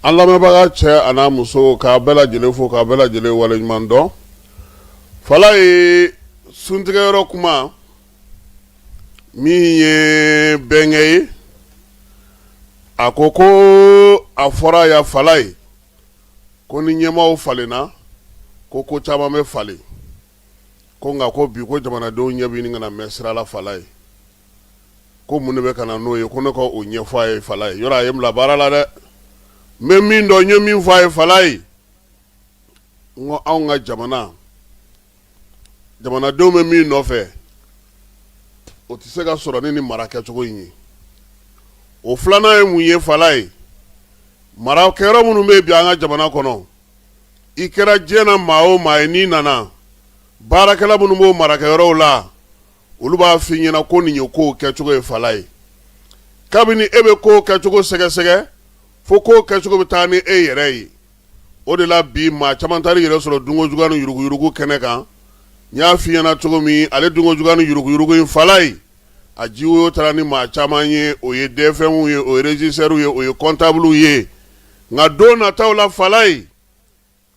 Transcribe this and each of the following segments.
An lamɛnbaga cɛ a n'a muso, k'a bɛɛ lajɛlen fo, k'a bɛɛ lajɛlen waleɲuman dɔn. Falaye, suntigɛyɔrɔ kuma min ye bɛnkɛ ye, a ko ko a fɔra ya Falaye, ko ni ɲɛmaaw falenna, ko ko caman bɛ falen, ko nka ko bi ko jamanadenw ɲɛ bɛ ɲini ka na mɛn sira la Falaye. Ko mun de bɛ ka na n'o ye? Ko ne ka o ɲɛfɔ a ye Falaye. Yɔrɔ a ye n bila baara la dɛ. N bɛ min dɔn, n ye min fɔ a ye Falaye, n ko anw ka jamana, jamanadenw bɛ min nɔfɛ, o tɛ se ka sɔrɔ ni nin mara kɛcogo in ye. O filanan ye mun ye Falaye? Mara kɛyɔrɔ minnu bɛ bi an ka jamana kɔnɔ, i kɛra diɲɛ na maa o maa ye, n'i nana, baarakɛla minnu b'o marakɛyɔrɔw la, olu b'a f'i ɲɛna ko nin ye kow kɛcogo ye Falaye. Kabini e bɛ kow kɛcogo sɛgɛsɛgɛ, fo kow kɛcogo bɛ taa ni e yɛrɛ ye. O de la bi maa caman taar'i yɛrɛ sɔrɔ dunko juguya ni yuruguyurugu kɛnɛ kan. N y'a f'i ɲɛna cogo min, ale dunko juguya ni yuruguyurugu in Falaye, a jiwoyo taara ni maa caman ye. O ye DFM ye, o ye régisseur ye, o ye comptable ye. Nka don nataw la Falaye,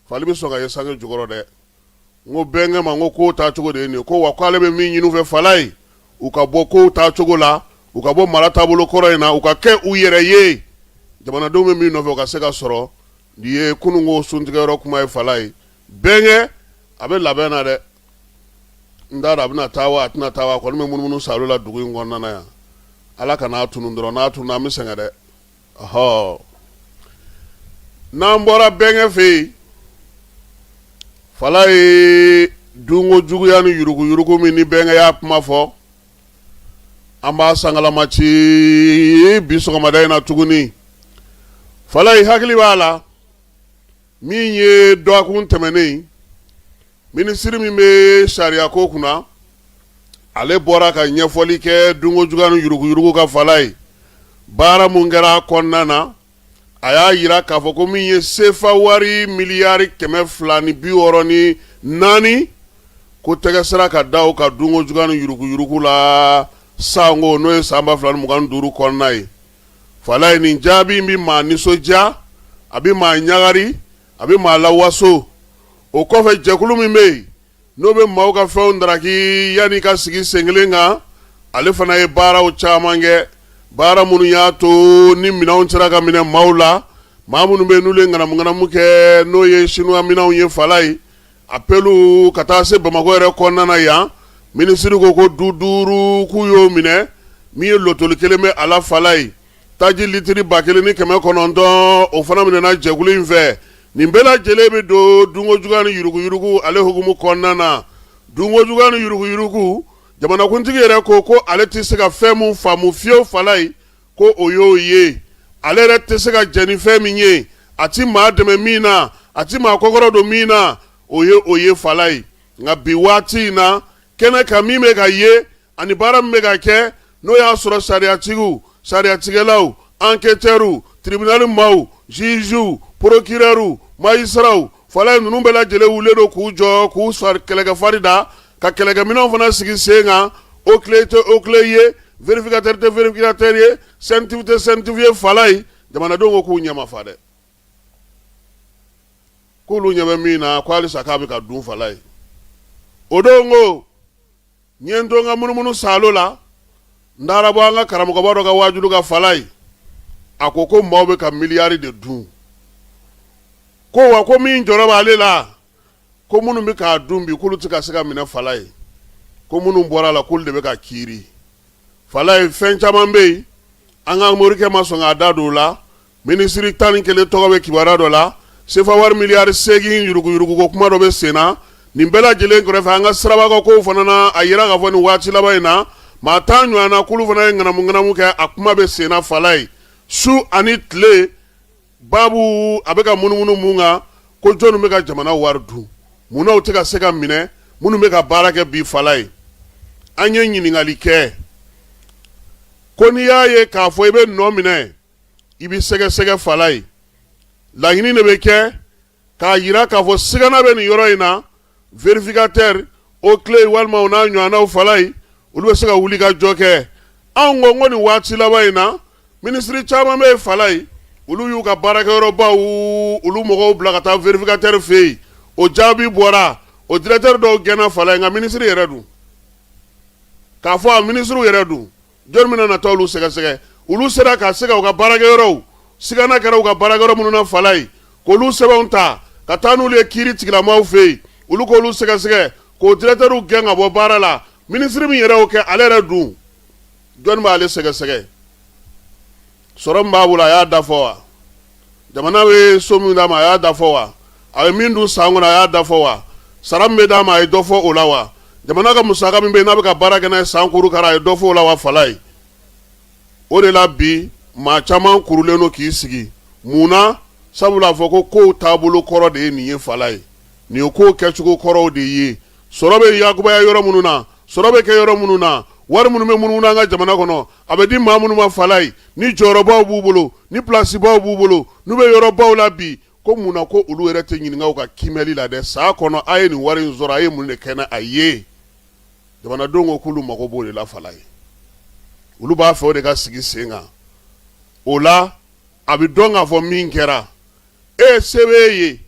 fali bɛ sɔn ka ye sange jukɔrɔ dɛ. N ko bɛnkɛ ma, n ko kow taacogo de ye nin ye, ko wa k'ale bɛ min ɲini u fɛ Falaye, u ka bɔ kow taacogo la, u ka bɔ mara taabolo kɔrɔ in na, u ka kɛ u yɛrɛ ye, jamanadenw bɛ min nɔfɛ, u ka se ka sɔrɔ. Nin ye kununko suntigɛyɔrɔ kuma ye Falaye. Bɛnkɛ a bɛ labɛn na dɛ. N t'a dɔn a bɛna taa wa a tɛna taa wa. A kɔni bɛ munumunu saalo la dugu in kɔnɔna na yan. Ala kan'a tunun dɔrɔn. N'a tununna, an bɛ sɛgɛn dɛ. Ɔhɔ, n'an bɔra bɛnkɛ fɛ yen Falaye, dunko juguya ni yuruguyurugu min ni bɛnkɛ y'a kuma fɔ, an b'a sangalama ci bi sɔgɔmada in na tuguni Falaye. Hakili b'a la, min ye dɔgɔkun tɛmɛnen, minisiri min bɛ sariya ko kunna, ale bɔra ka ɲɛfɔli kɛ dunko juguya ni yuruguyurugu kan Falaye. Baara mun kɛra a kɔnɔna na, a y'a jira k'a fɔ ko min ye sefa wari miliyari 264, ko tɛgɛ sera ka da o kan dunko juguya ni yuruguyurugu la sanko n'o ye san 2025 kɔnɔna ye. Falaye, nin jaabi in bɛ maa nisɔndiya, a bɛ maa ɲagari, a bɛ maa lawaso. O kɔfɛ, jɛkulu min bɛ yen n'o bɛ maaw ka fɛnw daraki yanni ka sigi sen kelen kan, ale fana ye baaraw caman kɛ, baara minnu y'a to ni minɛnw sera ka minɛ maaw la, maa minnu bɛ n'olu ye ŋanamuŋanamu kɛ, n'o ye sinuwa minɛnw ye Falaye, a pelu ka taa se Bamakɔ yɛrɛ kɔnɔna na yan. Minisiri ko ko du duuru k'u y'o minɛ, min ye lotoli kelen bɛ a la Falaye, taji litiri 1900, o fana minɛna jɛkulu in fɛ. Nin bɛɛ lajɛlen bɛ don dunko juguya ni yuruguyurugu ale hukumu kɔnɔna na. Dunko juguya ni yuruguyurugu, jamanakuntigi yɛrɛ ko ko ale tɛ se ka fɛn min faamu fiyewu Falaye, ko o y'o ye. Ale yɛrɛ tɛ se ka jɛn ni fɛn min ye, a ti maa dɛmɛ min na, a ti maa kɔkɔrɔ don min na, o ye o ye Falaye. Nka bi waati in na, kɛnɛ kan, min bɛ ka ye ani baara min bɛ ka kɛ, n'o y'a sɔrɔ sariyatigiw, sariyatigɛlaw, enquêteurs, tribunal maaw, juges, procureurs, magistrats Falaye, ninnu bɛɛ lajɛlen wulilen don k'u jɔ, k'u kɛlɛkɛfari da, ka kɛlɛkɛminɛnw fana sigi sen kan. OCLEI tɛ OCLEI ye, vérificateur tɛ vérificateur ye, CENTIF tɛ CENTIF ye Falaye. Jamanadenw ko k'u ɲɛ ma fa dɛ, k'olu ɲɛ bɛ min na, ko halisa k'a bɛ ka dun Falaye. O don ko n ye n to n ka munumunu saalo la, n taara bɔ an ka karamɔgɔba dɔ ka waajulu kan Falaye. A ko ko maaw bɛ ka miliyari de dun, ko wa ko min jɔrɔ b'ale la, ko minnu bɛ k'a dun bi, k'olu tɛ ka se ka minɛ Falaye, ko minnu bɔra a la, k'olu de bɛ ka kiiri Falaye. Fɛn caman bɛ yen, an ka morikɛ ma sɔn k'a da don o la. Minisiri 11 tɔgɔ bɛ kibaruya dɔ la, sefa wari miliyari 8 yuruguyuruguko kuma dɔ bɛ sen na. Nin bɛɛ lajɛlen kɛrɛfɛ, an ka sirabakaw kow fana na, a yira k'a fɔ nin waati laban in na, maa 10 ɲɔgɔn na, k'olu fana ye ŋanamuŋanamu kɛ. A kuma bɛ sen na Falaye, su ani tile. Babu a bɛ ka munumunu mun kan? Ko jɔnni bɛ ka jamana wari dun? Munna u tɛ ka se ka minɛ, minnu bɛ ka baara kɛ bi Falaye? An ye ɲininkali kɛ ko n'i y'a ye k'a fɔ i bɛ nɔ minɛ, i bɛ sɛgɛsɛgɛ Falaye. Laɲini de bɛ kɛ k'a jira k'a fɔ sigana bɛ nin yɔrɔ in na. Vérificateur, OCLEI walima u n'a ɲɔgɔnnaw Falaye, olu bɛ se ka wuli ka jɔ kɛ. Anw ko ko nin waati laban in na, minisiri caman bɛ yen Falaye, Olu y'u ka baarakɛyɔrɔbaw olu mɔgɔw bila ka taa vérificateur fɛ yen, o jaabi bɔra, o directeur dɔw gɛnna falaye. Nka minisiri yɛrɛ dun, k'a fɔ a minisiriw yɛrɛ dun, jɔn bɛna na taa olu sɛgɛsɛgɛ? Olu sera ka se ka u ka baarakɛyɔrɔw, sigana kɛra u ka baarakɛyɔrɔ minnu na falaye, k'olu sɛbɛnw ta ka taa n'olu ye kiiri tigilamaaw fɛ yen, olu k'olu sɛgɛsɛgɛ, k'o directeurw gɛn ka bɔ baara la. Minisiri min yɛrɛ y'o kɛ, ale yɛrɛ dun, jɔn b'ale sɛgɛsɛgɛ? Sɔrɔ min b'a bolo, a y'a da fɔ wa? Jamana bɛ so min d'a ma, a y'a da fɔ wa? A bɛ min dun san kɔnɔ, a y'a da fɔ wa? Sara min bɛ d'a ma, a ye dɔ fɔ o la wa? Jamana ka musaka min bɛ yen n'a bɛ ka baara kɛ n'a ye san kurukara, a ye dɔ fɔ o la wa? Falaye, o de la bi maa caman kurulen don k'i sigi. Mun na? Sabula a fɔ ko kow taabolo kɔrɔ de ye nin ye. Falaye, nin ye kow kɛcogo kɔrɔw de ye. Sɔrɔ bɛ yakubaya yɔrɔ minnu na, sɔrɔ bɛ kɛ yɔrɔ minnu na, wari minnu bɛ munumunu an ka jamana kɔnɔ, a bɛ di maa minnu ma falaye, ni jɔyɔrɔbaw b'u bolo, ni pilasibaw b'u bolo, n'u bɛ yɔrɔbaw la bi, ko mun na ko olu yɛrɛ tɛ ɲininka u ka kiimɛli la dɛ? San kɔnɔ, a ye nin wari in sɔrɔ, a ye mun de kɛ n'a ye? Jamanadenw ko k'olu mago b'o de la falaye. Olu b'a fɛ o de ka sigi sen kan. O la a bɛ dɔn k'a fɔ min kɛra. E se b'e ye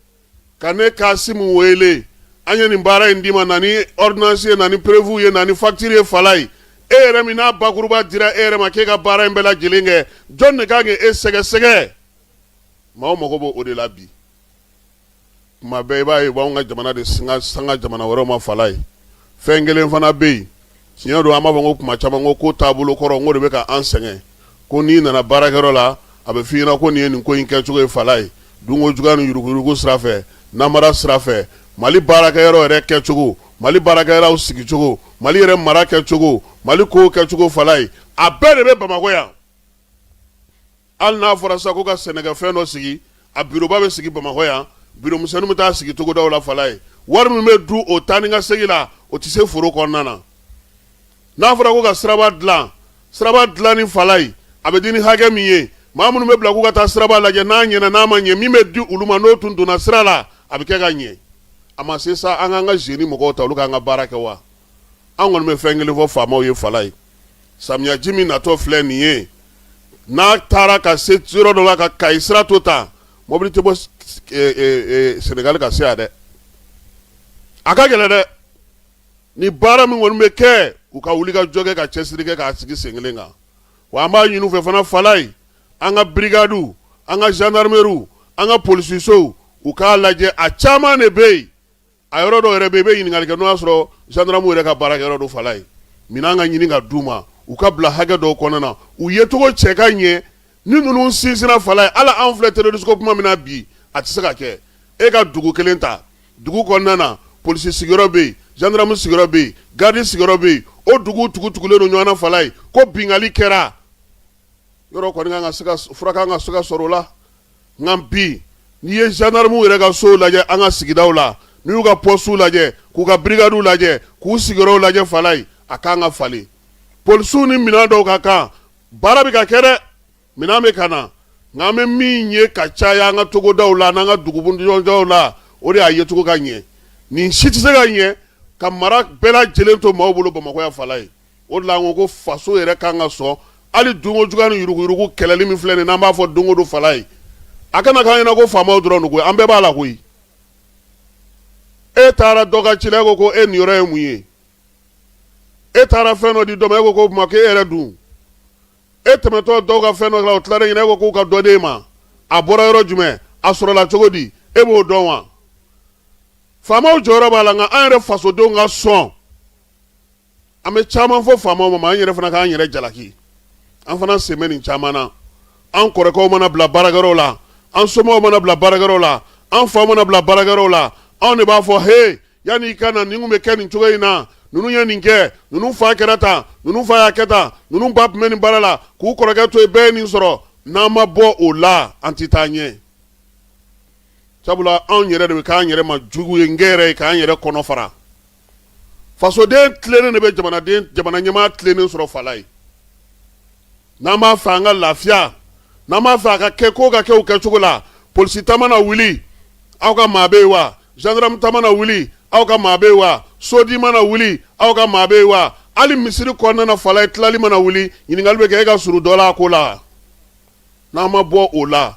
ka ne Kasimu wele, an ye nin baara in d'i ma, na ni ordonnance ye, na ni preuve ye, na ni facture ye. Falaye, e yɛrɛ min n'a bakuruba dira e yɛrɛ ma k'e ka baara in bɛɛ lajɛlen kɛ, jɔn de kan k'e sɛgɛsɛgɛ? Maaw mago b'o o de la bi. Tuma bɛɛ i b'a ye u b'anw ka jamana de sanga jamana wɛrɛw ma falaye. Fɛn kelen fana bɛ yen, tiɲɛ don, an b'a fɔ ko kuma caman ko ko taabolo kɔrɔ, n ko de bɛ ka an sɛgɛn, ko n'i nana baarakɛyɔrɔ la, a bɛ f'i ɲɛna ko nin ye nin ko in kɛcogo ye falaye. Dunko juguya ni yuruguyurugu sira fɛ, namara sira fɛ, Mali baarakɛyɔrɔ yɛrɛ kɛcogo, Mali baarakɛyɔrɔw sigicogo, Mali yɛrɛ mara kɛcogo, Mali kow kɛcogo falaye, a bɛɛ de bɛ Bamakɔ yan. Hali n'a fɔra sisan ko ka sɛnɛkɛfɛn dɔ sigi, a bureauba bɛ sigi Bamakɔ yan, bureau misɛnninw bɛ taa sigi togodaw la falaye. Wari min bɛ dun o taa ni ka segin la, o tɛ se foro kɔnɔna na. N'a fɔra ko ka siraba dilan, siraba dilanni falaye, a bɛ di ni hakɛ min ye, maa minnu bɛ bila k'u ka taa siraba lajɛ, n'a ɲɛna, n'a ma ɲɛ, min bɛ di olu ma, n'o tun donna sira la, a bɛ kɛ ka ɲɛ. A ma se sa an k'an ka génie mɔgɔw ta, olu k'an ka baara kɛ wa? An kɔni bɛ fɛn kelen fɔ faamaw ye falaye, samiyaji min natɔ filɛ nin ye, n'a taara ka se yɔrɔ dɔ la ka Kayi sira to tan, mobili tɛ bɔ Senegali ka se yan dɛ. A ka gɛlɛn dɛ. Ni baara min kɔni bɛ kɛ, u ka wuli ka jɔ kɛ, ka cɛsiri kɛ k'a sigi sen kelen kan. Wa an b'a ɲini u fɛ fana falaye, an ka brigades, an ka gendarmeries, an ka polisisow, u k'a lajɛ. A caman de bɛ yen, a yɔrɔ dɔw yɛrɛ bɛ yen, i bɛ ɲininkali kɛ n'o y'a sɔrɔ gendarme yɛrɛ ka baarakɛyɔrɔ don falaye. Minɛn ka ɲini ka d'u ma, u ka bila hakɛ dɔw kɔnɔna na, u yecogo cɛ ka ɲɛ. Ni ninnu sinsinna falaye, hali anw filɛ terroriste ko kuma min na bi, a tɛ se ka kɛ. E ka dugu kelen ta, dugu kɔnɔna na, polisi sigiyɔrɔ bɛ yen, gendarme sigiyɔrɔ bɛ yen, garde sigiyɔrɔ bɛ yen, o dugu tugutugulen don ɲɔgɔn na falaye. Ko binkanni kɛra yɔrɔ kɔni kan ka se ka fura kan ka se ka sɔrɔ o la. Nka bi, n'i ye gendarmew yɛrɛ ka sow lajɛ an ka sigidaw la, n'i y'u ka postew lajɛ, k'u ka brigadew lajɛ, k'u sigiyɔrɔw lajɛ falaye, a kan ka falen. Polisiw ni minɛn dɔw ka kan, baara bɛ ka kɛ dɛ, minɛn bɛ ka na, nka an bɛ min ye ka caya an ka togodaw la n'an ka dugujɔw la, o de y'a yecogo ka ɲɛ. Nin si tɛ se ka ɲɛ ka mara bɛɛ lajɛlen to maaw bolo Bamakɔ yan falaye. O de la an ko ko faso yɛrɛ kan ka sɔn hali dunko juguya ni yuruguyurugu kɛlɛli min filɛ nin n'an b'a fɔ don o don falaye, a kana k'an ɲɛna ko faamaw dɔrɔn don koyi, an bɛɛ b'a la koyi. E taara dɔ ka ci la, e ko ko e niyɔrɔ ye mun ye? E taara fɛn dɔ di dɔ ma, e ko k'o tuma k'e yɛrɛ dun? E tɛmɛtɔ dɔw ka fɛn dɔ la, o tilalen ɲɛna, e ko k'u ka dɔ d'e ma, a bɔra yɔrɔ jumɛn, a sɔrɔla cogo di, e b'o dɔn wa? Faamaw jɔyɔrɔ b'a la, nka an yɛrɛ fasodenw ka sɔn. An bɛ caman fɔ faamaw ma, an yɛrɛ fana k'an yɛrɛ jalaki, an fana sen bɛ nin caman na. An kɔrɔkɛw mana bila baarakɛyɔrɔw la, an somɔgɔw mana bila baarakɛyɔrɔw la, an faw mana bila baarakɛyɔrɔw la, anw de b'a fɔ he, yanni i ka na, nin tun bɛ kɛ nin cogo in na, ninnu ye nin kɛ, ninnu fa kɛra tan, ninnu fa y'a kɛ tan, ninnu ba tun bɛ nin baara la, k'u kɔrɔkɛ to yen, bɛɛ ye nin sɔrɔ. N'an ma bɔ o la, an tɛ taa ɲɛ, sabula anw yɛrɛ de bɛ k'an yɛrɛ ma jugu ye, n yɛrɛ ye k'an yɛrɛ kɔnɔ fara. Fasoden tilennen de bɛ jamanaden, jamana ɲɛmaa tilennen sɔrɔ falaye. N'an b'a fɛ an ka lafiya, n'an b'a fɛ a ka kɛ ko ka kɛ o kɛcogo la, polisi ta mana wuli, aw ka maa bɛ yen wa? Gendarme ta mana wuli, aw ka maa bɛ yen wa? Sodi mana wuli, aw ka maa bɛ yen wa? Hali misiri kɔnɔna na falaye, tilali mana wuli, ɲininkali bɛ kɛ, e ka surun dɔ la a ko la. N'an ma bɔ o la,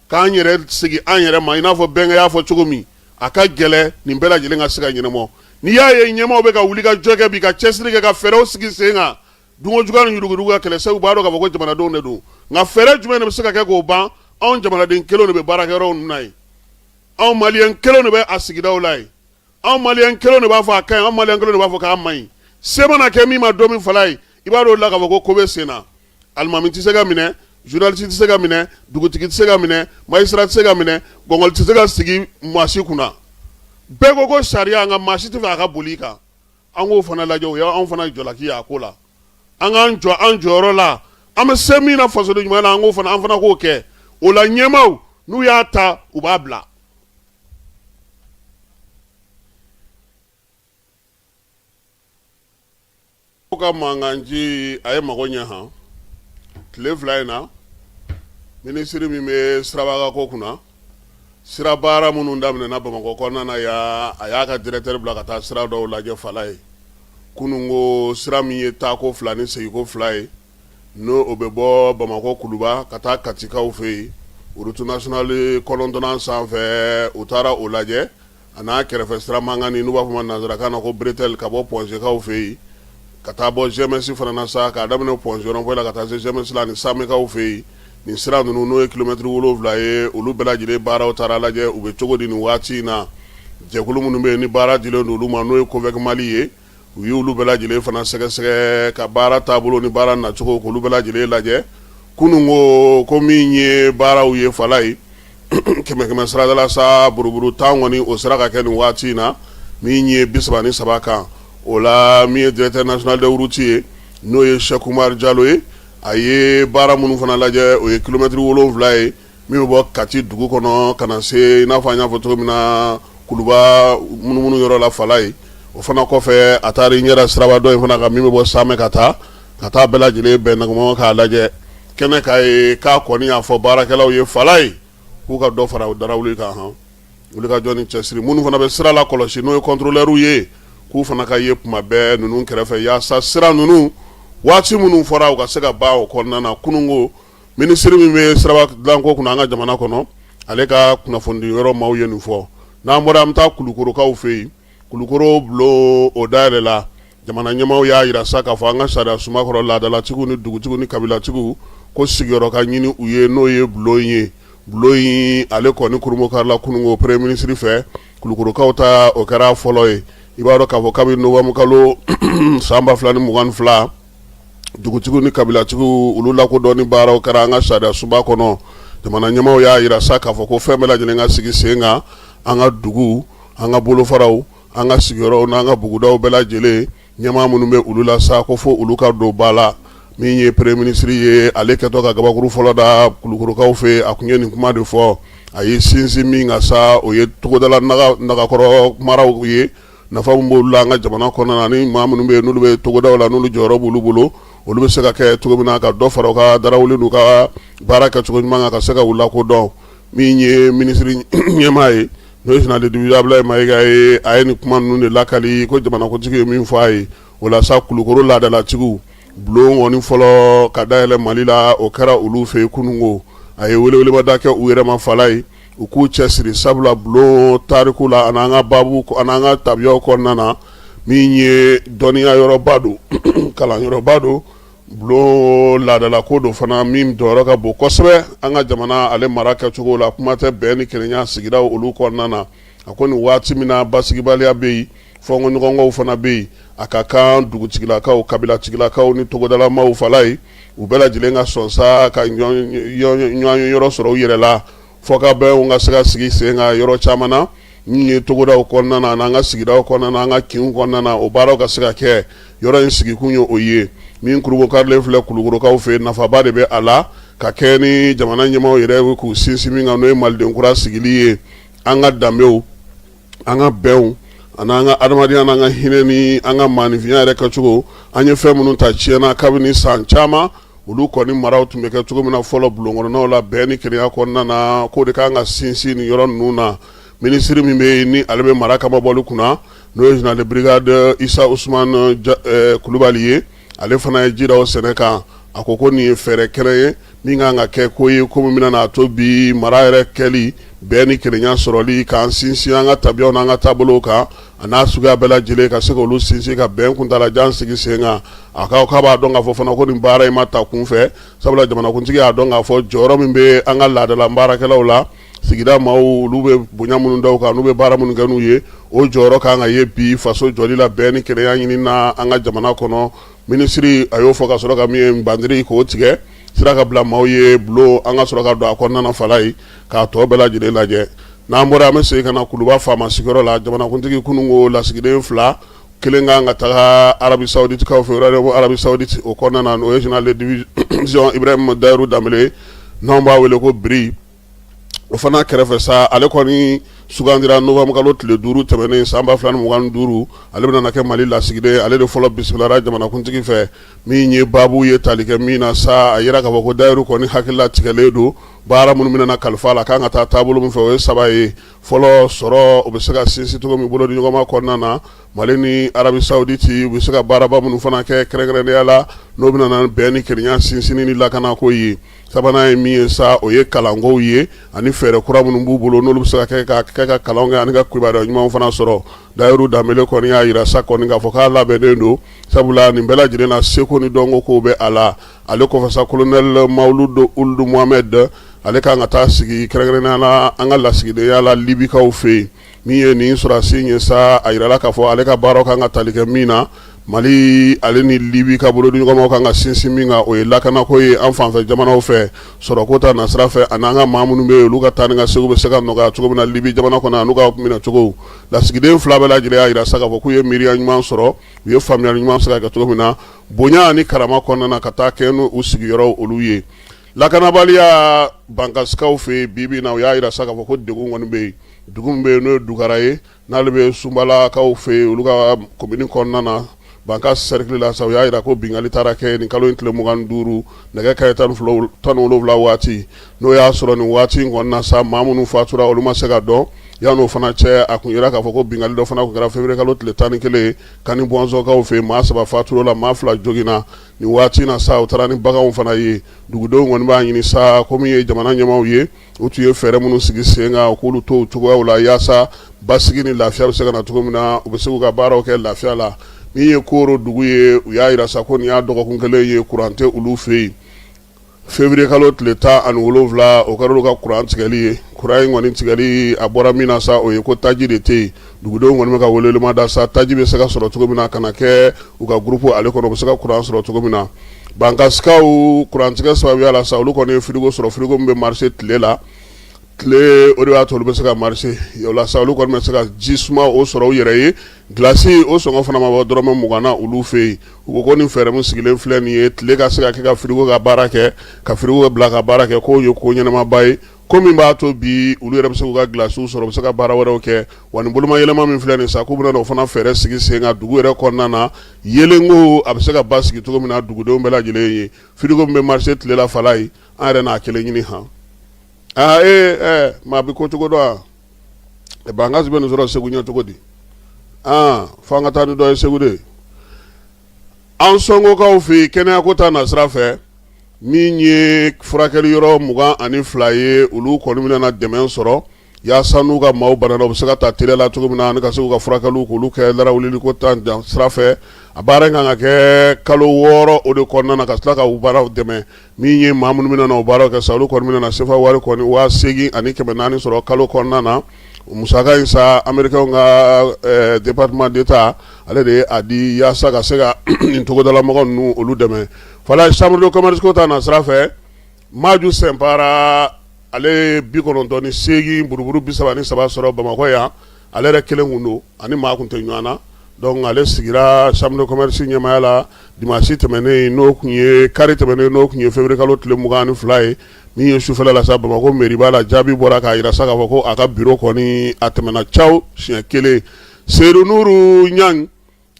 k'an yɛrɛ segin an yɛrɛ ma, i n'a fɔ bɛnkɛ y'a fɔ cogo min, a ka gɛlɛn nin bɛɛ lajɛlen ka se ka ɲɛnabɔ. N'i y'a ye ɲɛmaaw bɛ ka wuli ka jɔ kɛ bi, ka cɛsiri kɛ, ka fɛɛrɛw sigi sen kan dunko juguya ni yuruguyurugu ka kɛlɛ, sabu u b'a dɔn k'a fɔ ko jamanadenw de don. Nka fɛɛrɛ jumɛn de bɛ se ka kɛ k'o ban? Anw jamanaden kelenw de bɛ baarakɛyɔrɔw ninnu na yen, anw maliyɛn kelenw de bɛ a sigidaw la yen, anw maliyɛn kelenw de b'a fɔ a ka ɲi, anw maliyɛn kelenw de b'a fɔ k'a man ɲi. Se mana kɛ min ma don min fala ye, i b'a dɔn la k'a fɔ ko ko bɛ sen na. Alimami tɛ se ka minɛ, journaliste tɛ se ka minɛ, dugutigi tɛ se ka minɛ, magistrat tɛ se ka minɛ, gɔngɔli tɛ se ka sigi maa si kunna. Bɛɛ ko ko sariya, nka maa si tɛ fɛ a ka boli i kan. An k'o fana lajɛ, o y'anw fana jalaki ye a ko la. An k'an jɔ an jɔyɔrɔ la, an bɛ se min na fasoden ɲuman na, an k'o fana, an fana k'o kɛ. O la ɲɛmaaw n'u y'a ta, u b'a bila. Ka mankanci a ye mago ɲɛ han tile 2 in na. Minisiri min bɛ siraba ko kunna, sira baara minnu daminɛna Bamakɔ kɔnɔna na yan, a y'a ka directeur bila ka taa sira dɔw lajɛ fala ye kunun ko sira min ye taako 2 ni seginko 2 ye, n'o o bɛ bɔ Bamakɔ Kuluba ka taa Katikaw fɛ yen, route nationale 9nan sanfɛ, u taara o lajɛ, a n'a kɛrɛfɛ sira mankan n'u b'a fɔ ma nansarakan na ko bretelle, ka bɔ Point G kaw fɛ yen ka taa bɔ GMS fana na sa, k'a daminɛ Point G rond-point la ka taa se GMS la ani Samekaw fɛ yen. Nin sira ninnu, n'o ye kilomɛtiri 7 ye, olu bɛɛ lajɛlen baaraw taara lajɛ, u bɛ cogo di nin waati in na. Jɛkulu minnu bɛ yen ni baara dilen don olu ma, n'o ye COVEC Mali ye, u y'olu bɛɛ lajɛlen fana sɛgɛsɛgɛ ka baara taabolo ni baara nacogo k'olu bɛɛ lajɛlen lajɛ kunun ko. Ko min ye baaraw ye fala ye, kɛmɛ kɛmɛ sarada la sa, buruburu 10 kɔni o sera ka kɛ nin waati in na, min ye 33 kan. O la min ye directeur national des routes ye, n'o ye Cheikh Oumar Diallo ye, a ye baara minnu fana lajɛ, o ye kilomɛtiri 7 ye min bɛ bɔ Kati dugu kɔnɔ ka na se, i n'a fɔ an y'a fɔ cogo min na, Kuluba munumunu yɔrɔ la fala ye. O fana kɔfɛ, a taara i ɲɛ siraba dɔ in fana kan min bɛ bɔ Samɛ ka taa bɛɛ lajɛlen bɛn nagama k'a lajɛ kɛnɛ k'a ye k'a kɔni y'a fɔ baarakɛlaw ye fala ye k'u ka dɔ fara darawuli kan hɔn wuli ka jɔ ni cɛsiri. Minnu fana bɛ sira la kɔlɔsi, n'o ye contrôleurs ye, k'u fana ka ye kuma bɛɛ ninnu kɛrɛfɛ, yaasa sira ninnu waati minnu fɔra, u ka se ka ban o kɔnɔna na. Kunun ko minisiri min bɛ siraba dilanko kunna an ka jamana kɔnɔ, ale ka kunnafonidi yɔrɔ maaw ye nin fɔ. N'an bɔra, an bɛ taa Kulukorokaw fɛ yen. Kulukoro bulon o dayɛlɛla. Jamana ɲɛmaaw y'a jira sa k'a fɔ an ka sariya sunba kɔrɔ, laadalatigiw ni dugutigiw ni kabilatigiw ko sigiyɔrɔ ka ɲini u ye, n'o ye bulon ye. Bulon in ale kɔni kurunbonkarila kunun ko premier ministre fɛ. Kulukorokaw ta o kɛra fɔlɔ ye. I b'a dɔn k'a fɔ kabini novembre kalo san 2022, dugutigiw ni kabilatigiw olu lakodɔnni baaraw kɛra an ka sariya sunba kɔnɔ. Jamana ɲɛmaaw y'a jira sa k'a fɔ ko fɛn bɛɛ lajɛlen ka sigi sen kan, an ka dugu, an ka bolofaraw, an ka sigiyɔrɔw n'an ka bugudaw bɛɛ lajɛlen, ɲɛmaa minnu bɛ olu la sa, ko fo olu ka don ba la. Min ye premier ministre ye, ale kɛtɔ ka gabakuru fɔlɔ da Kulukorokaw fɛ, a tun ye nin kuma de fɔ. A ye sinsin min kan sa, o ye togodala nagakɔrɔ maraw ye, nafa min b'olu la an ka jamana kɔnɔna na, ni maa minnu bɛ yen n'olu bɛ togodaw la, n'olu jɔyɔrɔ b'olu bolo, olu bɛ se ka kɛ cogo min na ka dɔ fara u ka darawuli n'u ka baara kɛcogo ɲuman kan, ka se ka u lakodɔn. Min ye minisiri ɲɛmaa ye, n'o ye général de division Abdoulaye Maïga ye, a ye nin kuma ninnu de lakali ko jamanakuntigi ye min fɔ a ye. O la sa, Kulukoro laadalatigiw bulon kɔni fɔlɔ ka dayɛlɛ Mali la, o kɛra olu fɛ yen kunun ko. A ye weleweleda kɛ u yɛrɛ ma fala ye, u k'u cɛsiri, sabula bulon tariku la ani an ka baabu ani an ka tabiyaw kɔnɔna na, min ye dɔnniya yɔrɔba don, kalanyɔrɔba don, bulon laadalako don fana min jɔyɔrɔ ka bon kosɛbɛ an ka jamana ale mara kɛcogo la, kuma tɛ bɛn ni kelenya sigidaw olu kɔnɔna na. A ko nin waati min na basigibaliya bɛ yen, fɔnkɔɲɔgɔnkɔw fana bɛ yen, a ka kan dugutigilakaw, kabilatigilakaw ni togodalamaw fala ye, u bɛɛ lajɛlen ka sɔn sa ka ɲɔgɔn yɔrɔ sɔrɔ u yɛrɛ la, fɔ ka bɛnw ka se ka sigi sen kan yɔrɔ caman na, min ye togodaw kɔnɔna na, n'an ka sigidaw kɔnɔna na, an ka kinw kɔnɔna na, o baaraw ka se ka kɛ. Yɔrɔ in sigikun ye o ye. Min kurunbonkarilen filɛ Kulukorokaw fɛ, nafaba de bɛ a la ka kɛ ni jamana ɲɛmaaw yɛrɛ k'u sinsin min kan, n'o ye maliden kura sigili ye, an ka danbew, an ka bɛnw ani an ka adamadenya n'an ka hinɛ ni an ka maaninfinya yɛrɛ kɛcogo. An ye fɛn minnu ta tiɲɛna kabini san caman, olu kɔni maraw tun bɛ kɛ cogo min na fɔlɔ bulon kɔnɔnaw la, bɛn ni kelenya kɔnɔna na, k'o de kan ka sinsin nin yɔrɔ ninnu na. Minisiri min bɛ yen ni ale bɛ mara kamabɔli kunna, n'o ye général de brigade Isa Usman Kulubali ye, ale fana ye ji da o sɛnɛ kan. A ko ko nin ye fɛɛrɛ kɛnɛ ye min kan ka kɛ ko ye ko min bɛna n'a to bi mara yɛrɛ kɛli bɛn ni kelenya sɔrɔli k'an sinsin an ka tabiyaw n'an ka taabolow kan a n'a suguya bɛɛ lajɛlen ka se k'olu sinsin ka bɛn kuntaalajan sigi sen kan. A ko k'a b'a dɔn k'a fɔ fana ko nin baara in ma ta kunfɛ, sabula jamanakuntigi y'a dɔn k'a fɔ jɔyɔrɔ min bɛ an ka laadala baarakɛlaw la sigida maaw, olu bɛ bonya minnu da u kan, n'u bɛ baara minnu kɛ n'u ye, o jɔyɔrɔ kan ka ye bi faso jɔli la, bɛn ni kelenya ɲini na an ka jamana kɔnɔ. Minisiri a y'o fɔ ka sɔrɔ ka min ye bandiri k'o tigɛ sira ka bila maaw ye bulon an ka sɔrɔ ka don a kɔnɔna na Falaye k'a tɔ bɛɛ lajɛlen lajɛ. N'an bɔra, an bɛ segin ka na Kuluba faama sigiyɔrɔ la. Jamanakuntigi kununko lasigiden fila, kelen kan ka taga Arabie Saoudite kaw fɛ, Arabie Saoudite o kɔnɔna na, o ye général de division Ibrahim Dayiru Danbele, n'anw b'a wele ko Biri. O fana kɛrɛfɛ sa, ale kɔni sugandira novembre kalo tile 5 tɛmɛnen san 2025. Ale bɛna na kɛ Mali lasigiden. Ale de fɔlɔ bisimilara jamanakuntigi fɛ. Min ye baabu ye tali kɛ min na sa, a yira k'a fɔ ko Dayiru kɔni hakilila tigɛlen don. Baara minnu bɛna na kalifa la, kan ka taa taabolo min fɛ, o ye saba ye. Fɔlɔ, sɔrɔ o bɛ se ka sinsin cogo min bolo di ɲɔgɔnma kɔnɔna na Mali ni Arabie Saoudite, u bɛ se ka baaraba minnu fana kɛ kɛrɛnkɛrɛnnenya la, n'o bɛna na bɛn ni kelenya sinsinni ni lakanako ye. Sabanan ye min ye sa, o ye kalankow ye ani fɛɛrɛ kura minnu b'u bolo, n'olu bɛ se ka kɛ ka kɛ ka kalan kɛ ani ka kibaruya ɲumanw fana sɔrɔ. Dayiru Danbele kɔni y'a jira sa kɔni k'a fɔ k'a labɛnnen don, sabula nin bɛɛ lajɛlen na, seko ni dɔnko kow bɛ a la. Ale kɔfɛ sa, colonel Mawuludu Uld Mohamed, ale kan ka taa sigi kɛrɛnkɛrɛnnenya la an ka lasigidenya la Libikaw fɛ yen. Min ye nin sɔrɔdasi ye sa, a jirala k'a fɔ ale ka baaraw kan ka tali kɛ min na, Mali ale ni Libi ka bolodiɲɔgɔnmaw kan ka sinsin min kan, o ye lakanako ye an fanfɛ jamanaw fɛ, sɔrɔko ta nasira fɛ, ani an ka maa minnu bɛ yen, olu ka taa ni ka segin bɛ se ka nɔgɔya cogo min na Libi jamana kɔnɔ, an'u ka minɛcogo. Lasigiden fila bɛɛ lajɛlen y'a jira sa k'a fɔ k'u ye miiriya ɲuman sɔrɔ, u ye faamuyali ɲuman se ka kɛ cogo min na bonya ani karama kɔnɔna na, ka taa kɛ n'u sigiyɔrɔ olu ye. Lakanabaliya Bankasikaw fɛ yen bi bi in na, u y'a jira sa k'a fɔ ko degun kɔni bɛ yen. Dugu min bɛ yen, n'o ye Dugara ye, n'ale bɛ Sunbalakaw fɛ yen, olu ka komini kɔnɔna na, Bankas cercle la sa, u y'a jira ko binkanni taara kɛ nin kalo in tile 25, nɛgɛ kanɲɛ 17 waati. N'o y'a sɔrɔ nin waati in kɔnɔna sa, maa minnu fatura, olu ma se ka dɔn. Yan'o fana cɛ, a kun yira k'a fɔ ko binkanni dɔ fana tun kɛra février kalo tile 11 Kani Bɔnsɔnkaw fɛ yen. Maa saba fatura o la, maa fila joginna. Nin waati in na sa, u taara ni baganw fana ye. Dugudenw kɔni b'a ɲini sa ko min ye jamana ɲɛmaaw ye, u tun ye fɛɛrɛ minnu sigi sen kan, u k'olu to o cogoyaw la, yaasa basigi ni lafiya bɛ se ka na cogo min na, u bɛ se k'u ka baaraw kɛ lafiya la. Min ye Koro dugu ye, u y'a jira sa ko nin y'a dɔgɔkun kelen ye kuran tɛ olu fɛ yen. Février kalo tile 17, o kɛra olu ka kuran tigɛli ye. Kuran in kɔni tigɛli, a bɔra min na sa, o ye ko taji de tɛ yen. Dugudenw kɔni bɛ ka welewelema da sa, taji bɛ se ka sɔrɔ cogo min na ka na kɛ u ka groupe ale kɔnɔ, u bɛ se ka kuran sɔrɔ cogo min na. Bankasikaw, kurantigɛ sababuya la sa, olu kɔni ye frigo sɔrɔ, frigo min bɛ marcher tile la. Tile o de b'a to olu bɛ se ka marcher o la sa, olu kɔni bɛ se ka ji suma o sɔrɔ u yɛrɛ ye. Glace o sɔngɔ fana ma bɔ dɔrɔmɛ 20 na olu fɛ yen. U ko ko nin fɛɛrɛ min sigilen filɛ nin ye, tile ka se ka kɛ ka frigo ka baara kɛ, ka frigo bila ka baara kɛ, k'o ye ko ɲɛnamaba ye, ko min b'a to bi olu yɛrɛ bɛ se k'u ka glacew sɔrɔ, u bɛ se ka baara wɛrɛw kɛ. Wa nin bolomayɛlɛma min filɛ nin sa, k'u bɛna o fana fɛɛrɛ sigi sen kan dugu yɛrɛ kɔnɔna na, yeelenko a bɛ se ka basigi cogo min na dugudenw bɛɛ lajɛlen ye. Frigo min bɛ marcher tile la, Falaye, an yɛrɛ n'a kelen ɲini han. Aa ee, maa bɛ ko cogo dɔn. A Bankasi bɛ nin sɔrɔ Segu ɲɛ cogo di? Aa, fo an ka taa ni dɔ ye Segu de. An Sɔngokaw fɛ yen, kɛnɛyako ta nasira fɛ, min ye furakɛli yɔrɔ 22 ye, olu kɔni bɛna na dɛmɛ sɔrɔ yaasa n'u ka maaw banana, u bɛ se ka taa teliya la cogo min na ani ka se k'u ka furakɛliw k'olu kɛ larawuli ko ta sira fɛ. A baara in kan ka kɛ kalo 6 o de kɔnɔna na, ka tila ka u baaraw dɛmɛ. Min ye maa minnu bɛna na o baaraw kɛ sa, olu kɔni bɛna na sefa wari kɔni 8400 sɔrɔ kalo kɔnɔna na. Musaka in sa, Américain ka département d'État ale de ye a di yaasa ka se ka nin togodalamɔgɔ ninnu olu dɛmɛ. Falaye, chambre de commerce ko ta na sira fɛ, Maju Sɛnpara, ale ye 98 buruburu 33 sɔrɔ Bamakɔ yan. Ale yɛrɛ kelen kun don, ani maa kun tɛ ɲɔgɔn na. Donc ale sigira chambre de commerce ɲɛmaaya la dimanche tɛmɛnen, n'o tun ye kari tɛmɛnen, n'o tun ye février kalo tile 22 ye. Min ye sufɛla la sa, Bamakɔ mairie la, jaabi bɔra k'a jira sa k'a fɔ ko a ka bureau kɔni a tɛmɛna caw siɲɛ kelen. Seydou Nuru Ɲang,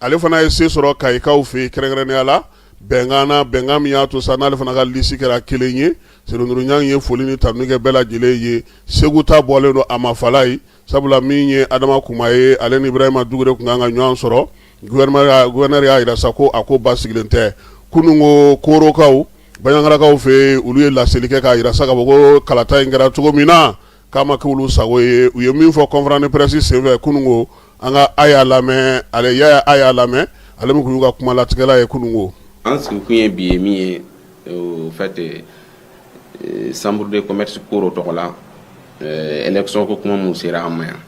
ale fana ye se sɔrɔ Kayikaw fɛ yen, kɛrɛnkɛrɛnnenya la bɛnkan na, bɛnkan min y'a to sa n'ale fana ka liste kɛra kelen ye. Seydou Nuru Ɲang ye foli ni tanuni kɛ bɛɛ lajɛlen ye. Segu ta bɔlen don a ma, Falaye, sabula min ye Adama Kuma ye, ale ni Ibrahima Dugure tun kan ka ɲɔgɔn sɔrɔ. Gouverneur y'a jira sa ko a ko basigilen tɛ. Kunun ko Korokaw, Banjagarakaw fɛ yen, olu ye laseli kɛ k'a jira sa k'a fɔ ko kalata in kɛra cogo min na, k'a ma kɛ olu sago ye. U ye min fɔ conférence de presse senfɛ kununko, an ka a y'a lamɛn, ale y'a a y'a lamɛn, ale min tun y'u ka kumalatigɛla ye kununko. An sigikun ye bi ye min ye, au fait, chambre de commerce Koro tɔgɔ la, élection ko kuma mun sera an ma yan,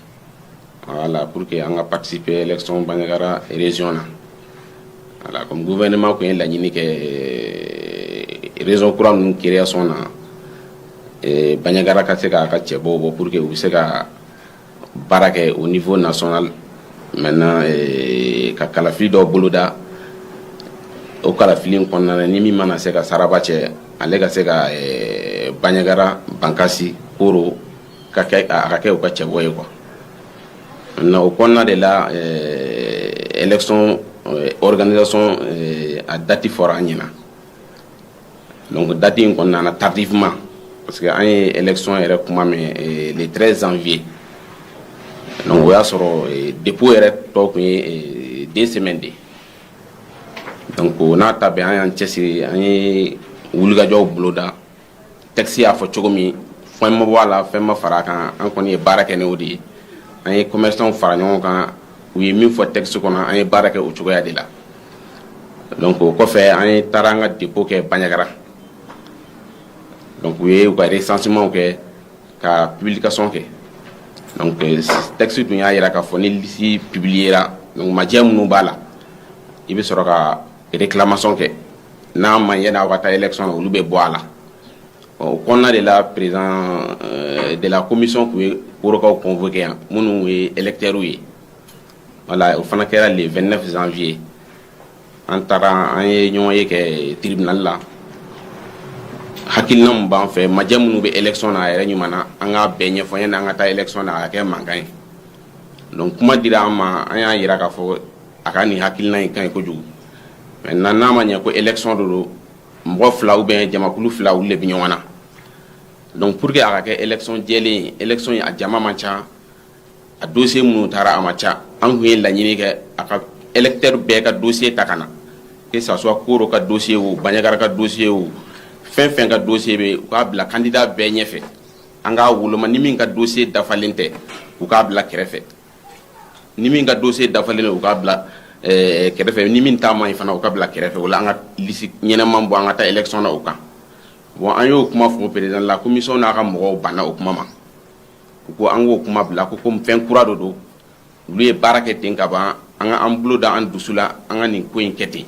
voilà, pour que an ka participer élection Bandiagara région na. Voilà, comme gouvernement kun ye laɲini kɛ région kura ninnu création na, Bandiagara ka se k'a ka cɛbɔw bɔ pour que u bɛ se ka baara kɛ au niveau national. Maintenant, ka kalafili dɔw boloda, o kalafili in kɔnɔna na, ni min mana se ka saraba cɛ, ale ka se ka Bandiagara, Bankasi, Koro ka kɛ, a ka kɛ u ka cɛbɔ ye quoi. Maintenant, o kɔnɔna de la, élection organisation a date fɔra an ɲɛna. Donc date in kɔnɔna na, tardivement, parce que an ye élection yɛrɛ kuma mɛn le 13 janvier. Donc o y'a sɔrɔ dépôt yɛrɛ tɔ tun ye 2 semaines de. Donc o n'a ta bɛɛ, an y'an cɛsiri, an ye wulikajɔw boloda. Texte y'a fɔ cogo min, fɛn ma bɔ a la, fɛn ma fara a kan. An kɔni ye baara kɛ n'o de ye. An ye commerçants fara ɲɔgɔn kan, u ye min fɔ texte kɔnɔ, an ye baara kɛ o cogoya de la. Donc o kɔfɛ, an ye taara an ka dépôt kɛ Bandiagara. Donc u ye u ka recensement kɛ, ka publication kɛ. Donc texte tun y'a jira k'a fɔ ni liste publiera, donc majɛ minnu b'a la, i bɛ sɔrɔ ka réclamation kɛ. N'a ma ɲɛ, n'aw ka taa élection na, olu bɛ bɔ a la. O kɔnɔna de la, président de la commission tun ye Korokaw convoqué yan, minnu ye électeurs ye. Voilà, o fana kɛra le 29 janvier. An taara, an ye ɲɔgɔn ye kɛ tribunal la. Hakilina min b'an fɛ, majɛ minnu bɛ élection na, a yɛrɛ ɲuman na, an k'a bɛɛ ɲɛfɔ yanni an ka taa élection na, a ka kɛ mankan ye. Donc kuma dira an ma, an y'a yira k'a fɔ a ka nin hakilina in ka ɲi kojugu. Maintenant, n'a ma ɲɛ ko élection de don, mɔgɔ fila ou bien jamakulu fila, olu de bɛ ɲɔgɔn na. Donc pour que a ka kɛ élection jɛlen ye, élection in a jama man ca, a dossier minnu taara, a ma ca. An tun ye laɲini kɛ a ka électeur bɛɛ ka dossier ta ka na, que ça soit Koro ka dossier o, Bandiagara ka dossier o, fɛn fɛn ka dossier bɛ, u k'a bila candidat bɛɛ ɲɛfɛ, an k'a woloma. Ni min ka dossier dafalen tɛ, u k'a bila kɛrɛfɛ. Ni min ka dossier dafalen don, u k'a bila kɛrɛfɛ. Ni min ta man ɲi fana, u ka bila kɛrɛfɛ. O la, an ka liste ɲɛnɛman bɔ, an ka taa élection na o kan. Bon, an y'o kuma fɔ président la commission n'a ka mɔgɔw banna o kuma ma. U ko an k'o kuma bila, ko komi fɛn kura dɔ don, olu ye baara kɛ ten ka ban, an ka an bolo da an dusu la, an ka nin ko in kɛ ten.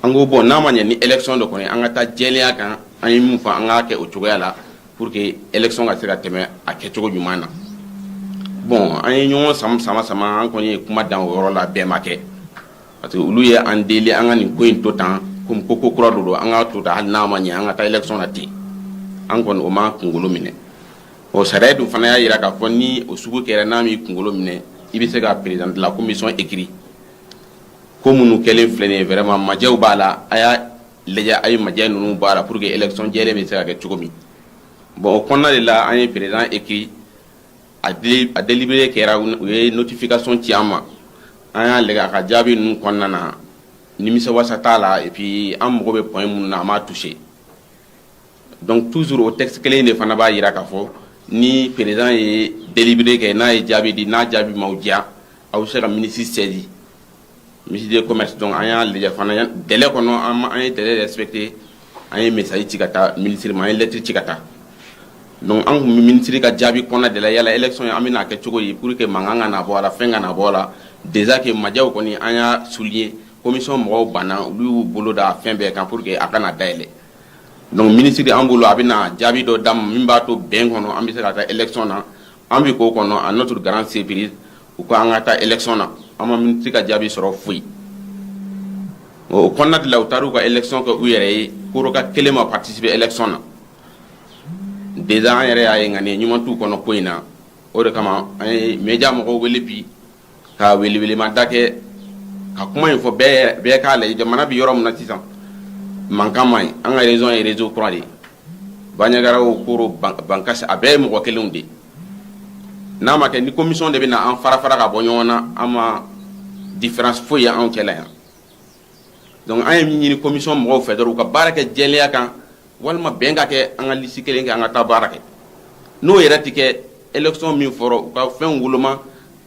An ko bon, n'a ma ɲɛ ni élection dɔ kɔni, an ka taa jɛlenya kan. An ye min fɔ, an k'a kɛ o cogoya la pour que élection ka se ka tɛmɛ a kɛcogo ɲuman na. Bon, an ye ɲɔgɔn sama sama sama, an kɔni ye kuma dan o yɔrɔ la, bɛɛ ma kɛ, parce que olu ye an deli an ka nin ko in to tan, komi ko ko kura dɔ don, an k'a to tan, hali n'a ma ɲɛ, an ka taa élection na ten. An kɔni, o m'an kunkolo minɛ. O sariya dun fana y'a jira k'a fɔ ni o sugu kɛra, n'a m'i kunkolo minɛ, i bɛ se ka président de la commission écrit. Ko minnu kɛlen filɛ nin ye, vraiment majɛw b'a la, a y'a lajɛ, a ye majɛ ninnu bɔ a la pour que élection jɛlen bɛ se ka kɛ cogo min. Bon, o kɔnɔna de la, an ye président écrit, a délibéré kɛra, u ye notification ci an ma. An y'a lajɛ, a ka jaabi ninnu kɔnɔna na, nimisiwasa t'a la. Et puis an mago bɛ point minnu na, a m'a touché. Donc toujours o texte kelen de fana b'a jira k'a fɔ ni président ye délibéré kɛ, n'a ye jaabi di, n'a jaabi m'aw diya, aw bɛ se ka ministre saisi, ministre de commerce. Donc an y'a lajɛ fana délai kɔnɔ, an ye délai respecté, an ye message ci ka taa ministre ma, an ye lettre ci ka taa. Donc an kun bɛ ministre ka jaabi kɔnɔna de la, yala élection an bɛna kɛ cogo di pour que mankan ka na bɔ a la, fɛn ka na bɔ a la. Déjà que majɛw kɔni, an y'a souligner, commission mɔgɔw banna, olu y'u bolo da fɛn bɛɛ kan pour que a kana dayɛlɛ. Donc ministre an bolo, a bɛna jaabi dɔ d'an ma min b'a to bɛn kɔnɔ, an bɛ se ka taa élection na. An bɛ k'o kɔnɔ, à notre grande surprise, u ko an ka taa élection na. An ma ministre ka jaabi sɔrɔ foyi. O kɔnɔna de la, u taara u ka élection kɛ u yɛrɛ ye. Koroka kelen ma participer élection na. Déjà an yɛrɛ y'a ye ŋaniya ɲuman t'u kɔnɔ ko in na. O de kama an ye média mɔgɔw wele bi ka welewelemada kɛ, ka kuma in fɔ, bɛɛ bɛɛ k'a lajɛ. Jamana bɛ yɔrɔ min na sisan, mankan man ɲi. An ka région ye région kura de ye, Bandiagara o, Koro, Bankasi, a bɛɛ ye mɔgɔ kelenw de ye. N'a ma kɛ ni commission de bɛ na an fara fara ka bɔ ɲɔgɔn na, an ma différence foyi ye anw cɛla yan. Donc an ye min ɲini commission mɔgɔw fɛ dɔrɔn, u ka baara kɛ jɛlenya kan, walima bɛn ka kɛ, an ka liste kelen kɛ, an ka taa baara kɛ. N'o yɛrɛ tɛ kɛ, élection min fɔra, u ka fɛnw woloma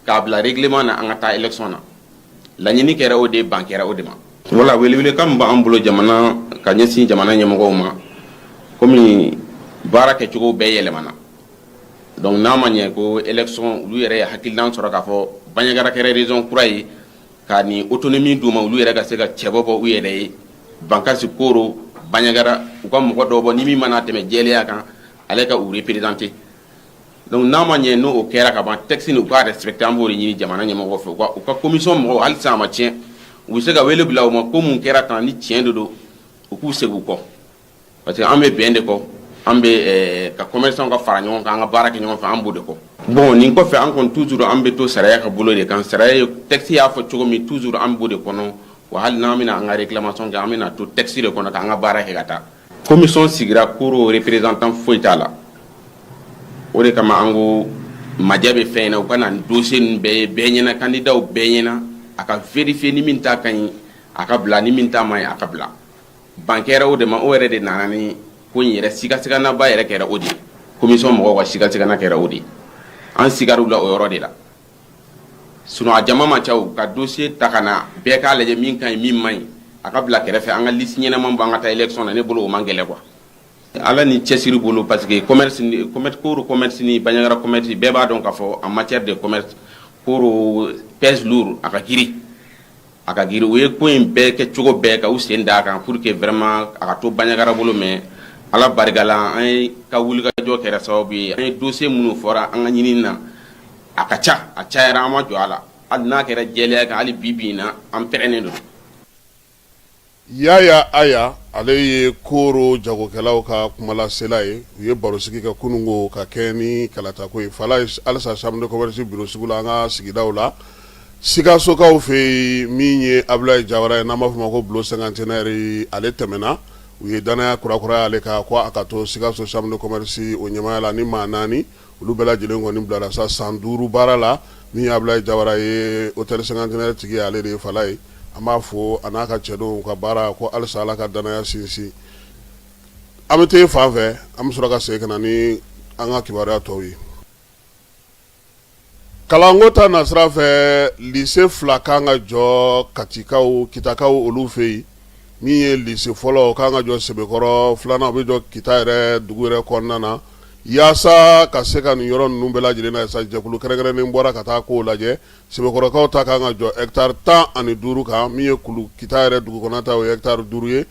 k'a bila règlement na, an ka taa élection na. Laɲini kɛra o de ye, ban kɛra o de ma. Wala welewelekan min b'an bolo jamana ka ɲɛsin jamana ɲɛmɔgɔw ma, komi baara kɛcogo bɛɛ yɛlɛmana, donc n'a ma ɲɛ ko élection, olu yɛrɛ ye hakilinan sɔrɔ k'a fɔ Bandiagara kɛra région kura ye, ka nin autonomie d'u ma, olu yɛrɛ ka se ka cɛbɔ bɔ u yɛrɛ ye, Bankasi, Koro, Bandiagara, u ka mɔgɔ dɔw bɔ ni min mana tɛmɛ jɛlenya kan, ale ka u représenter. Donc n'a ma ɲɛ n'o kɛra ka ban, texte nin, u k'a respecter. An b'o de ɲini jamana ɲɛmɔgɔw fɛ, u ka commission mɔgɔw, hali sisan a ma tiɲɛ, u bɛ se ka wele bila u ma ko mun kɛra tan, ni tiɲɛ de don, u k'u segin u kɔ, parce que an bɛ bɛn de kɔ, an bɛ ka commerçant ka fara ɲɔgɔn kan, an ka baara kɛ ɲɔgɔn fɛ, an b'o de kɔ. Bon, nin kɔfɛ, an kɔni toujours an bɛ to sariya ka bolo de kan. Sariya ye, texte y'a fɔ cogo min, toujours an b'o de kɔnɔ. Wa hali n'an bɛna an ka réclamation kɛ, an bɛna to texte de kɔnɔ k'an ka baara kɛ ka taa. Commission sigira, Koro représentant foyi t'a la. O de kama an ko majɛ bɛ fɛn in na, u ka na ni dossier ninnu bɛɛ ye, bɛɛ ɲɛna, candidat bɛɛ ɲɛna, a ka vérifier, ni min ta ka ɲi, a ka bila, ni min ta man ɲi, a ka bila. Ban kɛra o de ma. O yɛrɛ de nana ni ko in yɛrɛ sigasiganaba yɛrɛ kɛra o de ye. Commission mɔgɔw ka sigasigana kɛra o de ye. An sigar'u la o yɔrɔ de la. Sinon a jama ma ca. O ka dossier ta ka na, bɛɛ k'a lajɛ, min ka ɲi, min man ɲi, a ka bila kɛrɛfɛ, an ka liste ɲɛnama bɔ, an ka taa élection na. Ne bolo, o man gɛlɛ quoi, Ala ni cɛsiri bolo, parce que commerce ni commerce, Koro commerce ni Bandiagara commerce, bɛɛ b'a dɔn k'a fɔ en matière de commerce, Koro pèse lourd, a ka girin, a ka girin. U ye ko in bɛɛ kɛ cogo bɛɛ ka u sen d'a kan pour que vraiment a ka to Bandiagara bolo. Mais Ala barika la, an ye ka wulikajɔ kɛra sababu ye, an ye dossier minnu fɔra an ka ɲinini na, a ka ca, a cayara, an ma jɔ a la. Hali n'a kɛra jɛlenya kan, hali bi bi in na, an pɛrɛnnen don. Yaya Aya, ale ye Koro jagokɛlaw ka kumalasela ye. U ye barosigi kɛ kununko ka kɛ ni kalatako ye. Fala halisa, chambre de commerce bureau sugu la, an ka sigidaw la, Sikasokaw fɛ yen, min ye Abulayi Jawara ye, n'an b'a fɔ ma ko Bulo Cinquantenaire, ale tɛmɛna. U ye danaya kurakura ale kan ko a ka to Sikaso chambre de commerce o ɲɛmaaya la ni maa naani. Olu bɛɛ lajɛlen kɔni bilara sa san 5 baara la. Min ye Abulayi Jawara ye, hôtel Cinquantenaire tigi, ale de ye Fala ye. An b'a fo a n'a ka cɛdenw ka baara ko halisa Ala ka danaya sinsin. An bɛ taa fan fɛ, an bɛ sɔrɔ ka segin ka na ni an ka kibaruya tɔw ye. Kalanko ta nasira fɛ, lycée fila kan ka jɔ Katikaw, Kitakaw olu fɛ yen. Min ye lycée fɔlɔ, o kan ka jɔ Sebekɔrɔ, filanan o bɛ jɔ Kita yɛrɛ dugu yɛrɛ kɔnɔna na, yaasa ka se ka nin yɔrɔ ninnu bɛɛ lajɛlen na sa. Jɛkulu kɛrɛnkɛrɛnnen bɔra ka taa kow lajɛ. Sebekɔrɔkaw ta kan ka jɔ hectare 15 kan. Min ye kulu Kita yɛrɛ dugu kɔnɔ ta, o ye hectare 5 ye.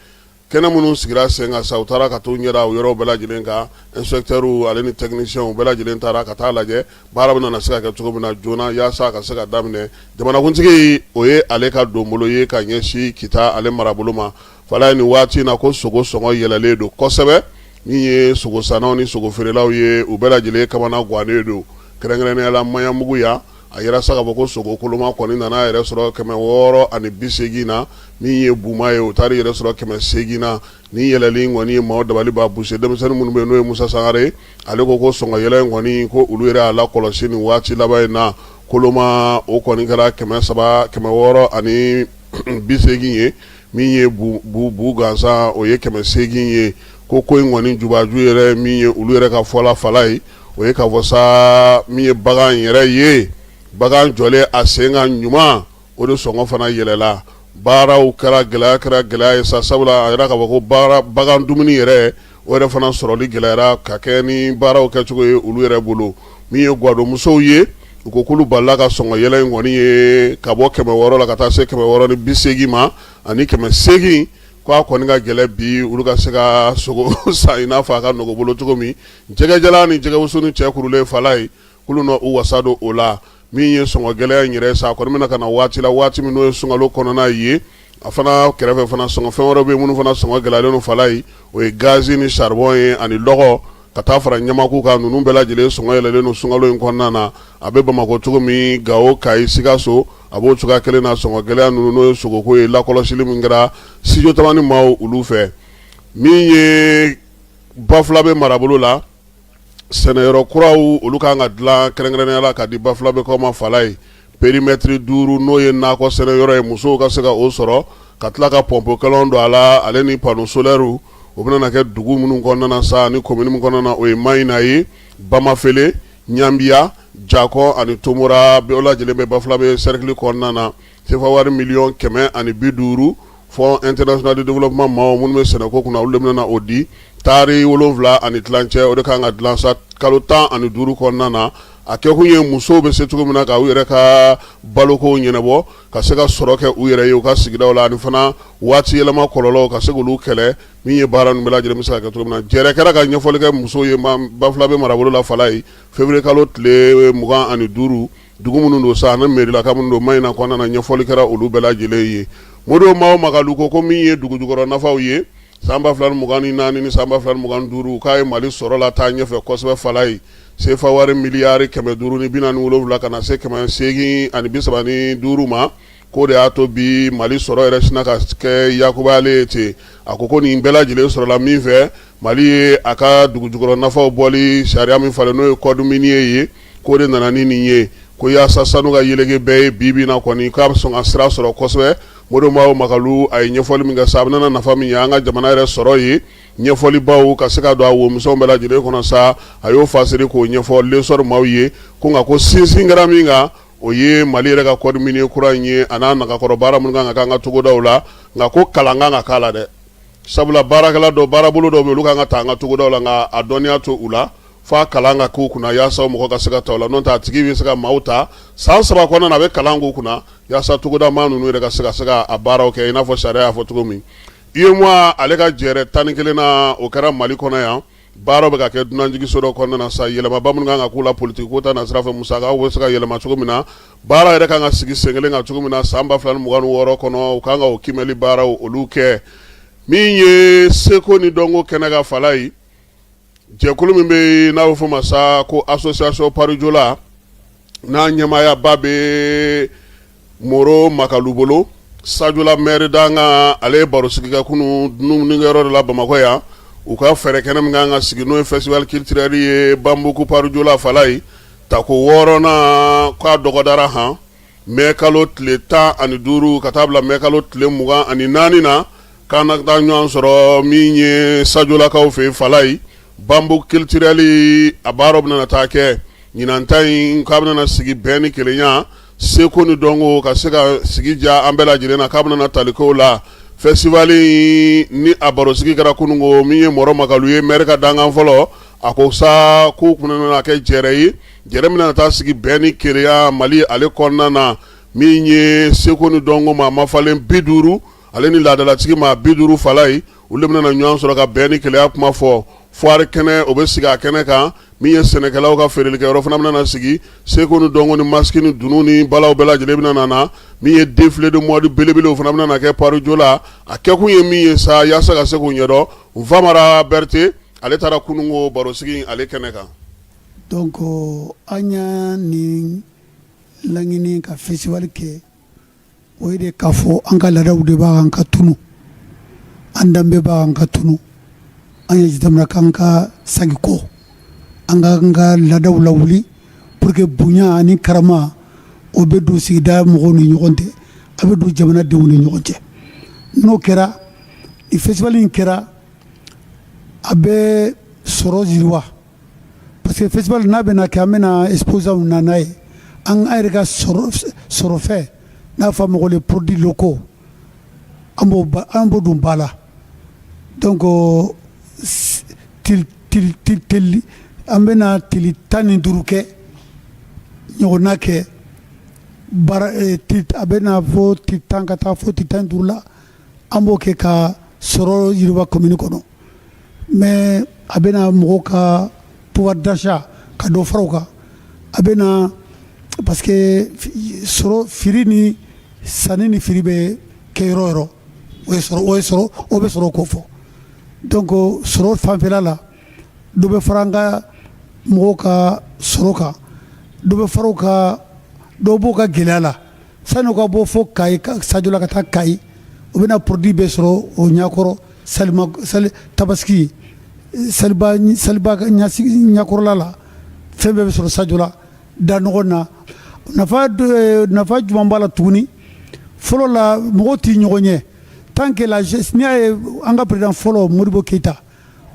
Kɛnɛ minnu sigira sen kan sa, u taara ka t'u ɲɛda o yɔrɔw bɛɛ lajɛlen kan. Inspecteurs ale ni techniciens bɛɛ lajɛlen taara ka taa lajɛ baara bɛna se ka kɛ cogo min na joona, yaasa ka se ka daminɛ. Jamanakuntigi, o ye ale ka donbolo ye ka ɲɛsin Kita ale marabolo ma. Fala, nin waati in na, ko sogo sɔngɔ yɛlɛlen don kosɛbɛ. Min ye sogosannaw ni sogo feerelaw ye, u bɛɛ lajɛlen kamana gannen don, kɛrɛnkɛrɛnnenya la Maɲanbugu yan. A yɛrɛ sa k'a fɔ ko sogo koloma kɔni nana yɛrɛ sɔrɔ 680 na. Min ye buma ye, o taara yɛrɛ sɔrɔ 800 na. Ni yɛlɛli kɔni ye maaw dabali ban. Buse denmisɛnnin minnu bɛ yen, n'o ye Musa Sangare, ale ko ko sɔngɔ yɛlɛ in kɔni, ko olu yɛrɛ y'a lakɔlɔsi nin waati laban in na. Koloma, o kɔni kɛra 300, 680 ye. Min ye bu gansan, o ye 800 ye. Ko in kɔni jubaju yɛrɛ min ye, olu yɛrɛ ka fɔla Fala ye, o ye k'a fɔ sa, min ye bagan yɛrɛ ye, bagan jɔlen a sen kan ɲuman, o de sɔngɔ fana yɛlɛla. Baaraw kɛra gɛlɛya, kɛra gɛlɛya ye sa, sabula a yɛrɛ k'a fɔ ko baara bagan dumuni yɛrɛ, o yɛrɛ fana sɔrɔli gɛlɛyara ka kɛ ni baaraw kɛcogo ye olu yɛrɛ bolo. Min ye gwadonmusow ye, u ko k'olu balila ka sɔngɔ yɛlɛ in kɔni ye ka bɔ 600 la ka taa se 680 ma ani 800, k'a kɔni ka gɛlɛn bi olu ka se ka sogo san i n'a fɔ a ka nɔgɔ bolo cogo min. Jɛgɛjalan ni jɛgɛwusu ni cɛ kurulen, Fala ye, k'olu na u wasa don o la. Min ye sɔngɔ gɛlɛya in yɛrɛ sa, a kɔni bɛna ka na waati la, waati min n'o ye sunkalo kɔnɔna ye. A fana kɛrɛfɛ fana, sɔngɔ fɛn wɛrɛ bɛ yen minnu fana sɔngɔ gɛlɛyalen don Fala ye, o ye gazi ni charbon ye ani lɔgɔ, ka taa fara ɲamaku kan. Ninnu bɛɛ lajɛlen sɔngɔ yɛlɛlen don sunkalo in kɔnɔna na. A bɛ Bamakɔ cogo min, Gawo, Kayi, Sikaso, a b'o cogoya kelen na. Sɔngɔ gɛlɛya ninnu, n'o ye sogoko ye, lakɔlɔsili min kɛra Studio Tamani maaw olu fɛ. Min ye Bafulabe marabolo la, sɛnɛyɔrɔ kuraw olu kan ka dilan kɛrɛnkɛrɛnnenya la ka di Bafulabekaw ma. Fala ye, périmètre 5, n'o ye nakɔ sɛnɛyɔrɔ ye, musow ka se ka o sɔrɔ. ka tila ka pɔnpokɛlanw don a la, ale ni panneau solaires. O bɛna kɛ dugu minnu kɔnɔna na sa ni commune min kɔnɔna na, o ye Mayina ye, Bamafele, Ɲanbiya, Jakɔ ani Tomora, bɛɛ lajɛlen bɛ Bafulabe cercle kɔnɔna na. Sefa wari miliyɔn 150, Fonds international de développement maaw minnu bɛ sɛnɛko kunna, olu de bɛna o di. Taari 7.5, o de kan ka dilan sa kalo 15 kɔnɔna na. A kɛkun ye musow bɛ se cogo min na ka u yɛrɛ ka baloko ɲɛnabɔ, ka se ka sɔrɔ kɛ u yɛrɛ ye u ka sigidaw la, ani fana waati yɛlɛma kɔlɔlɔw ka se k'olu kɛlɛ. Min ye baara ninnu bɛɛ lajɛlen bɛ se ka kɛ cogo min na, jɛrɛ kɛra ka ɲɛfɔli kɛ musow ye Bafulabe marabolo la Falayi, février kalo tile 25. Dugu minnu don sa ani mɛrilaka minnu don Mayina kɔnɔna na, ɲɛfɔli kɛra olu bɛɛ lajɛlen ye. Modibo Mao Makalu ko min ye dugujukɔrɔ nafaw ye san 2024 ni san 2025, k'a ye Mali sɔrɔ la taa ɲɛfɛ kosɛbɛ Falayi. Sefa wari miliyari 547 ka na se 835 ma, k'o de y'a to bi Mali sɔrɔ yɛrɛ sinna ka kɛ yakubalen ye ten. A ko nin bɛɛ lajɛlen sɔrɔla min fɛ, Mali ye a ka dugujukɔrɔ nafaw bɔli sariya min falen, n'o ye code minier ye, k'o de nana ni nin ye, ko yaasa sanu ka yeleke bɛɛ ye bi bi in na kɔni, k'a bɛ sɔn ka sira sɔrɔ kosɛbɛ. Modibo Mao Makalu a ye ɲɛfɔli min kɛ sa, a bɛna nafa min ye an ka jamana yɛrɛ sɔrɔ ye, ɲɛfɔlibaw ka se ka don a womisɛnw bɛɛ lajɛlen kɔnɔ sa, a y'o fasiri k'o ɲɛfɔ L'Essor maaw ye. Ko nka ko sinsin kɛra min kan, o ye Mali yɛrɛ ka code minier kura in ye, a n'a nagakɔrɔ baara minnu kan ka kɛ an ka togodaw la. Nka ko kalan kan ka k'a la dɛ, sabula baarakɛla dɔw, baarabolo dɔw bɛ olu kan ka taa an ka togodaw la, nka a dɔnniya to u la, f'a kalan ka k'u kunna yaasa mɔgɔ ka se ka ta o la. N'o tɛ, a tigi bɛ se ka maaw ta san 3 kɔnɔna na, a bɛ kalan k'u kunna yaasa togoda maa ninnu yɛrɛ ka se ka a baaraw kɛ i n'a fɔ sariya y'a fɔ cogo min. UEMOA ale ka jɛrɛ 11nan, o kɛra Mali kɔnɔ yan. Baaraw bɛ ka kɛ dunanjiginso dɔ kɔnɔna na sa, yɛlɛmaba minnu kan ka k'u la politiki ko ta nasira fɛ, musakaw bɛ se ka yɛlɛma cogo min na, baara yɛrɛ kan ka sigi sen kelen kan cogo min na san 2026 kɔnɔ, u kan ka o kiimɛli baaraw olu kɛ. Min ye seko ni dɔnko kɛnɛ kan Falayi, jɛkulu min bɛ yen n'a bɛ fɔ ma sa ko association Parijola, n'a ɲɛmaayaba bɛ Moro Makalu bolo, Sajola maire dankan, ale ye barosigi kɛ kunun dumunikɛyɔrɔ de la Bamakɔ yan. U ka fɛɛrɛ kɛnɛ min kan ka sigi, n'o ye festival culturel ye Bambuku Parijola Falayi, tako 6nan, k'a dɔgɔdara han mɛ kalo tile 15 ka taa bila mɛ kalo tile 24 na, k'an na taa ɲɔgɔn sɔrɔ min ye Sajolakaw fɛ Falayi. Bambuku culturel a baaraw bɛna taa kɛ ɲinan ta in, k'a bɛna sigi bɛn ni kelenya, seko ni dɔnko ka se ka sigi diya an bɛɛ lajɛlen na, k'a bɛna tali k'o la. Festival ni a barosigi kɛra kununko, min ye Mɔrɔ Makalu ye, maire ka dankan fɔlɔ, a ko sa k'u kun nana kɛ jɛrɛ ye, jɛrɛ min bɛna taa sigi bɛn ni kelenya Mali ale kɔnɔna na. Min ye seko ni dɔnko maa mafalen 50, ale ni laadalatigi maa 50 Falayi, olu de bɛna ɲɔgɔn sɔrɔ ka bɛn ni kelenya kuma fɔ. Foire kɛnɛ, o bɛ sigi a kɛnɛ kan. Min ye sɛnɛkɛlaw ka feerelikɛyɔrɔ fana bɛna sigi. Seko ni dɔnko ni masque ni dunun ni balaw bɛɛ lajɛlen bɛna na. Min ye défilé de mode belebele, o fana bɛna kɛ Parijola. A kɛkun ye min ye sa, yaasa ka se k'o ɲɛdɔn, Famara Berete ale taara kununko barosigi ale kɛnɛ kan. Donc an y'a nin laɲini ka festival kɛ, o ye de k'a fɔ an ka laadaw de b'a kan ka tunu, an danbe b'a kan ka tunu. An ye jateminɛ k'an ka sagi kɔ, an ka laadaw lawuli pour que bonya ani karama, o bɛ don sigida mɔgɔw ni ɲɔgɔn cɛ, a bɛ don jamanadenw ni ɲɔgɔn cɛ. N'o kɛra, ni festival in kɛra, a bɛ sɔrɔ yiriwa, parce que festival n'a bɛna kɛ, an bɛna exposants na n'a ye, an yɛrɛ ka sɔrɔfɛn n'a fɔ a ma ko les produits locaux, an b'o don ba la. Donc an bɛna tile 15 kɛ ɲɔgɔnna kɛ baara, a bɛna fɔ tile 10 ka taa fo tile 15 la, an b'o kɛ ka sɔrɔ yiriwa commune kɔnɔ. Mais a bɛna mɔgɔw ka pouvoir d'achat ka dɔ fara o kan. A bɛna, parce que sɔrɔ feere ni sanni ni feere bɛ kɛ yɔrɔ yɔrɔ, o ye sɔrɔ, o ye sɔrɔ, o bɛ sɔrɔ ko fɔ. Donc sɔrɔ fanfɛla la, dɔ bɛ fara an ka mɔgɔw ka sɔrɔ kan, dɔ bɛ fara u ka, dɔw b'u ka gɛlɛya la. Sani u ka bɔ fo Kayi, Sajola ka taa Kayi, u bɛna produit bɛɛ sɔrɔ o ɲɛkɔrɔ. Salima sali tabaski saliba saliba ɲɛkɔrɔla la, fɛn bɛɛ bɛ sɔrɔ Sajola da nɔgɔ na. Nafa jumɛn b'a la tuguni? Fɔlɔ la, mɔgɔw tɛ ɲɔgɔn ye. Tant que la n'i y'a ye an ka président fɔlɔ Modibo Keyita,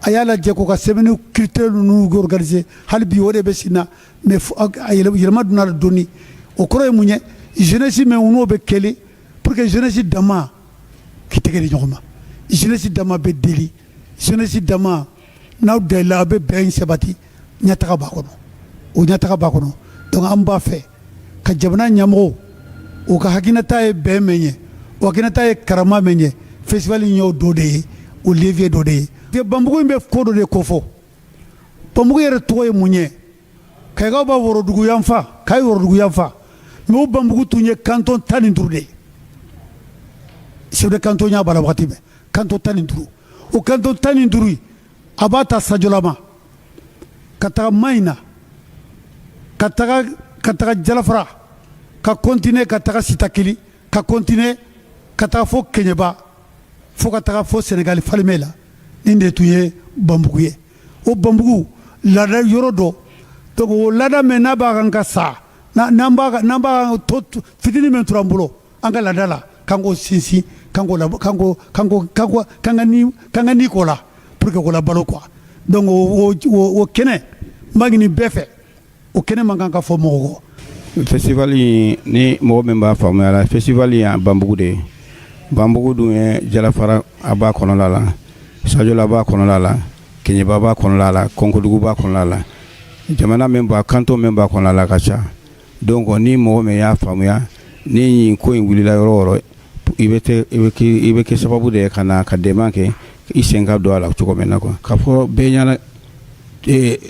a y'a lajɛ k'u ka semaine culturelle ninnu organiser, hali bi o de bɛ sen na, mais a yɛlɛma donna la dɔɔni. O kɔrɔ ye mun ye? Jeunesse min n'o bɛ kɛlɛ pour que jeunesse dama k'i tɛgɛ di ɲɔgɔn ma, jeunesse dama bɛ deli, jeunesse dama n'aw delila, aw bɛ bɛn sabati, ɲɛtaga b'a kɔnɔ, o ɲɛtaga b'a kɔnɔ. Donc an b'a fɛ ka jamana ɲɛmɔgɔw, u ka hakilinata ye bɛn min ye, o hakilinata ye karama min ye, festival in y'o dɔ de ye, o levier dɔ de ye. Banbugu in bɛ ko dɔ de kofɔ. Banbugu yɛrɛ tɔgɔ ye mun ye? Kayikaw b'a worodugu yanfan, Kayi worodugu yanfan, mais o Banbugu tun ye canton 15 de ye. Chef de canton y'a b'a la wagati bɛɛ, canton 15. O canton 15, a b'a ta Sajolama ka taga Mayina, ka taga Jalafara, ka continuer ka taga Sitakili, ka continuer ka taga fo Keɲeba, fo ka taga fo Senegali Falémé la. Nin de tun ye Banbugu ye. O Banbugu laada yɔrɔ dɔ. Donc o laada min n'a b'a kan ka sa, n'an b'a n'an b'a to fitinin min tora an bolo an ka laada la, k'an k'o sinsin, k'an k'o la k'an k'o k'an k'o k'an k'o k'an ka ni k'an ka ni k'o la pour que k'o labalo quoi. Donc o kɛnɛ, n b'a ɲini bɛɛ fɛ, o kɛnɛ man kan ka fɔ mɔgɔ kɔ. Festival in, ni mɔgɔ min b'a faamuya la, festival in y'a Banbugu de ye. Banbugu dun ye Jalafara, a b'a kɔnɔla la, Sajola b'a kɔnɔla la, Keɲeba b'a kɔnɔla la, Kɔnkodugu b'a kɔnɔla la, jamana min b'a, canton min b'a kɔnɔla la ka ca. Donc ni mɔgɔ min y'a faamuya, ni nin ko in wulila yɔrɔ o yɔrɔ, i bɛ kɛ sababu de ye ka na ka dɛmɛ kɛ, i sen ka don a la cogo min na quoi. K'a fɔ bɛɛ ɲɛna,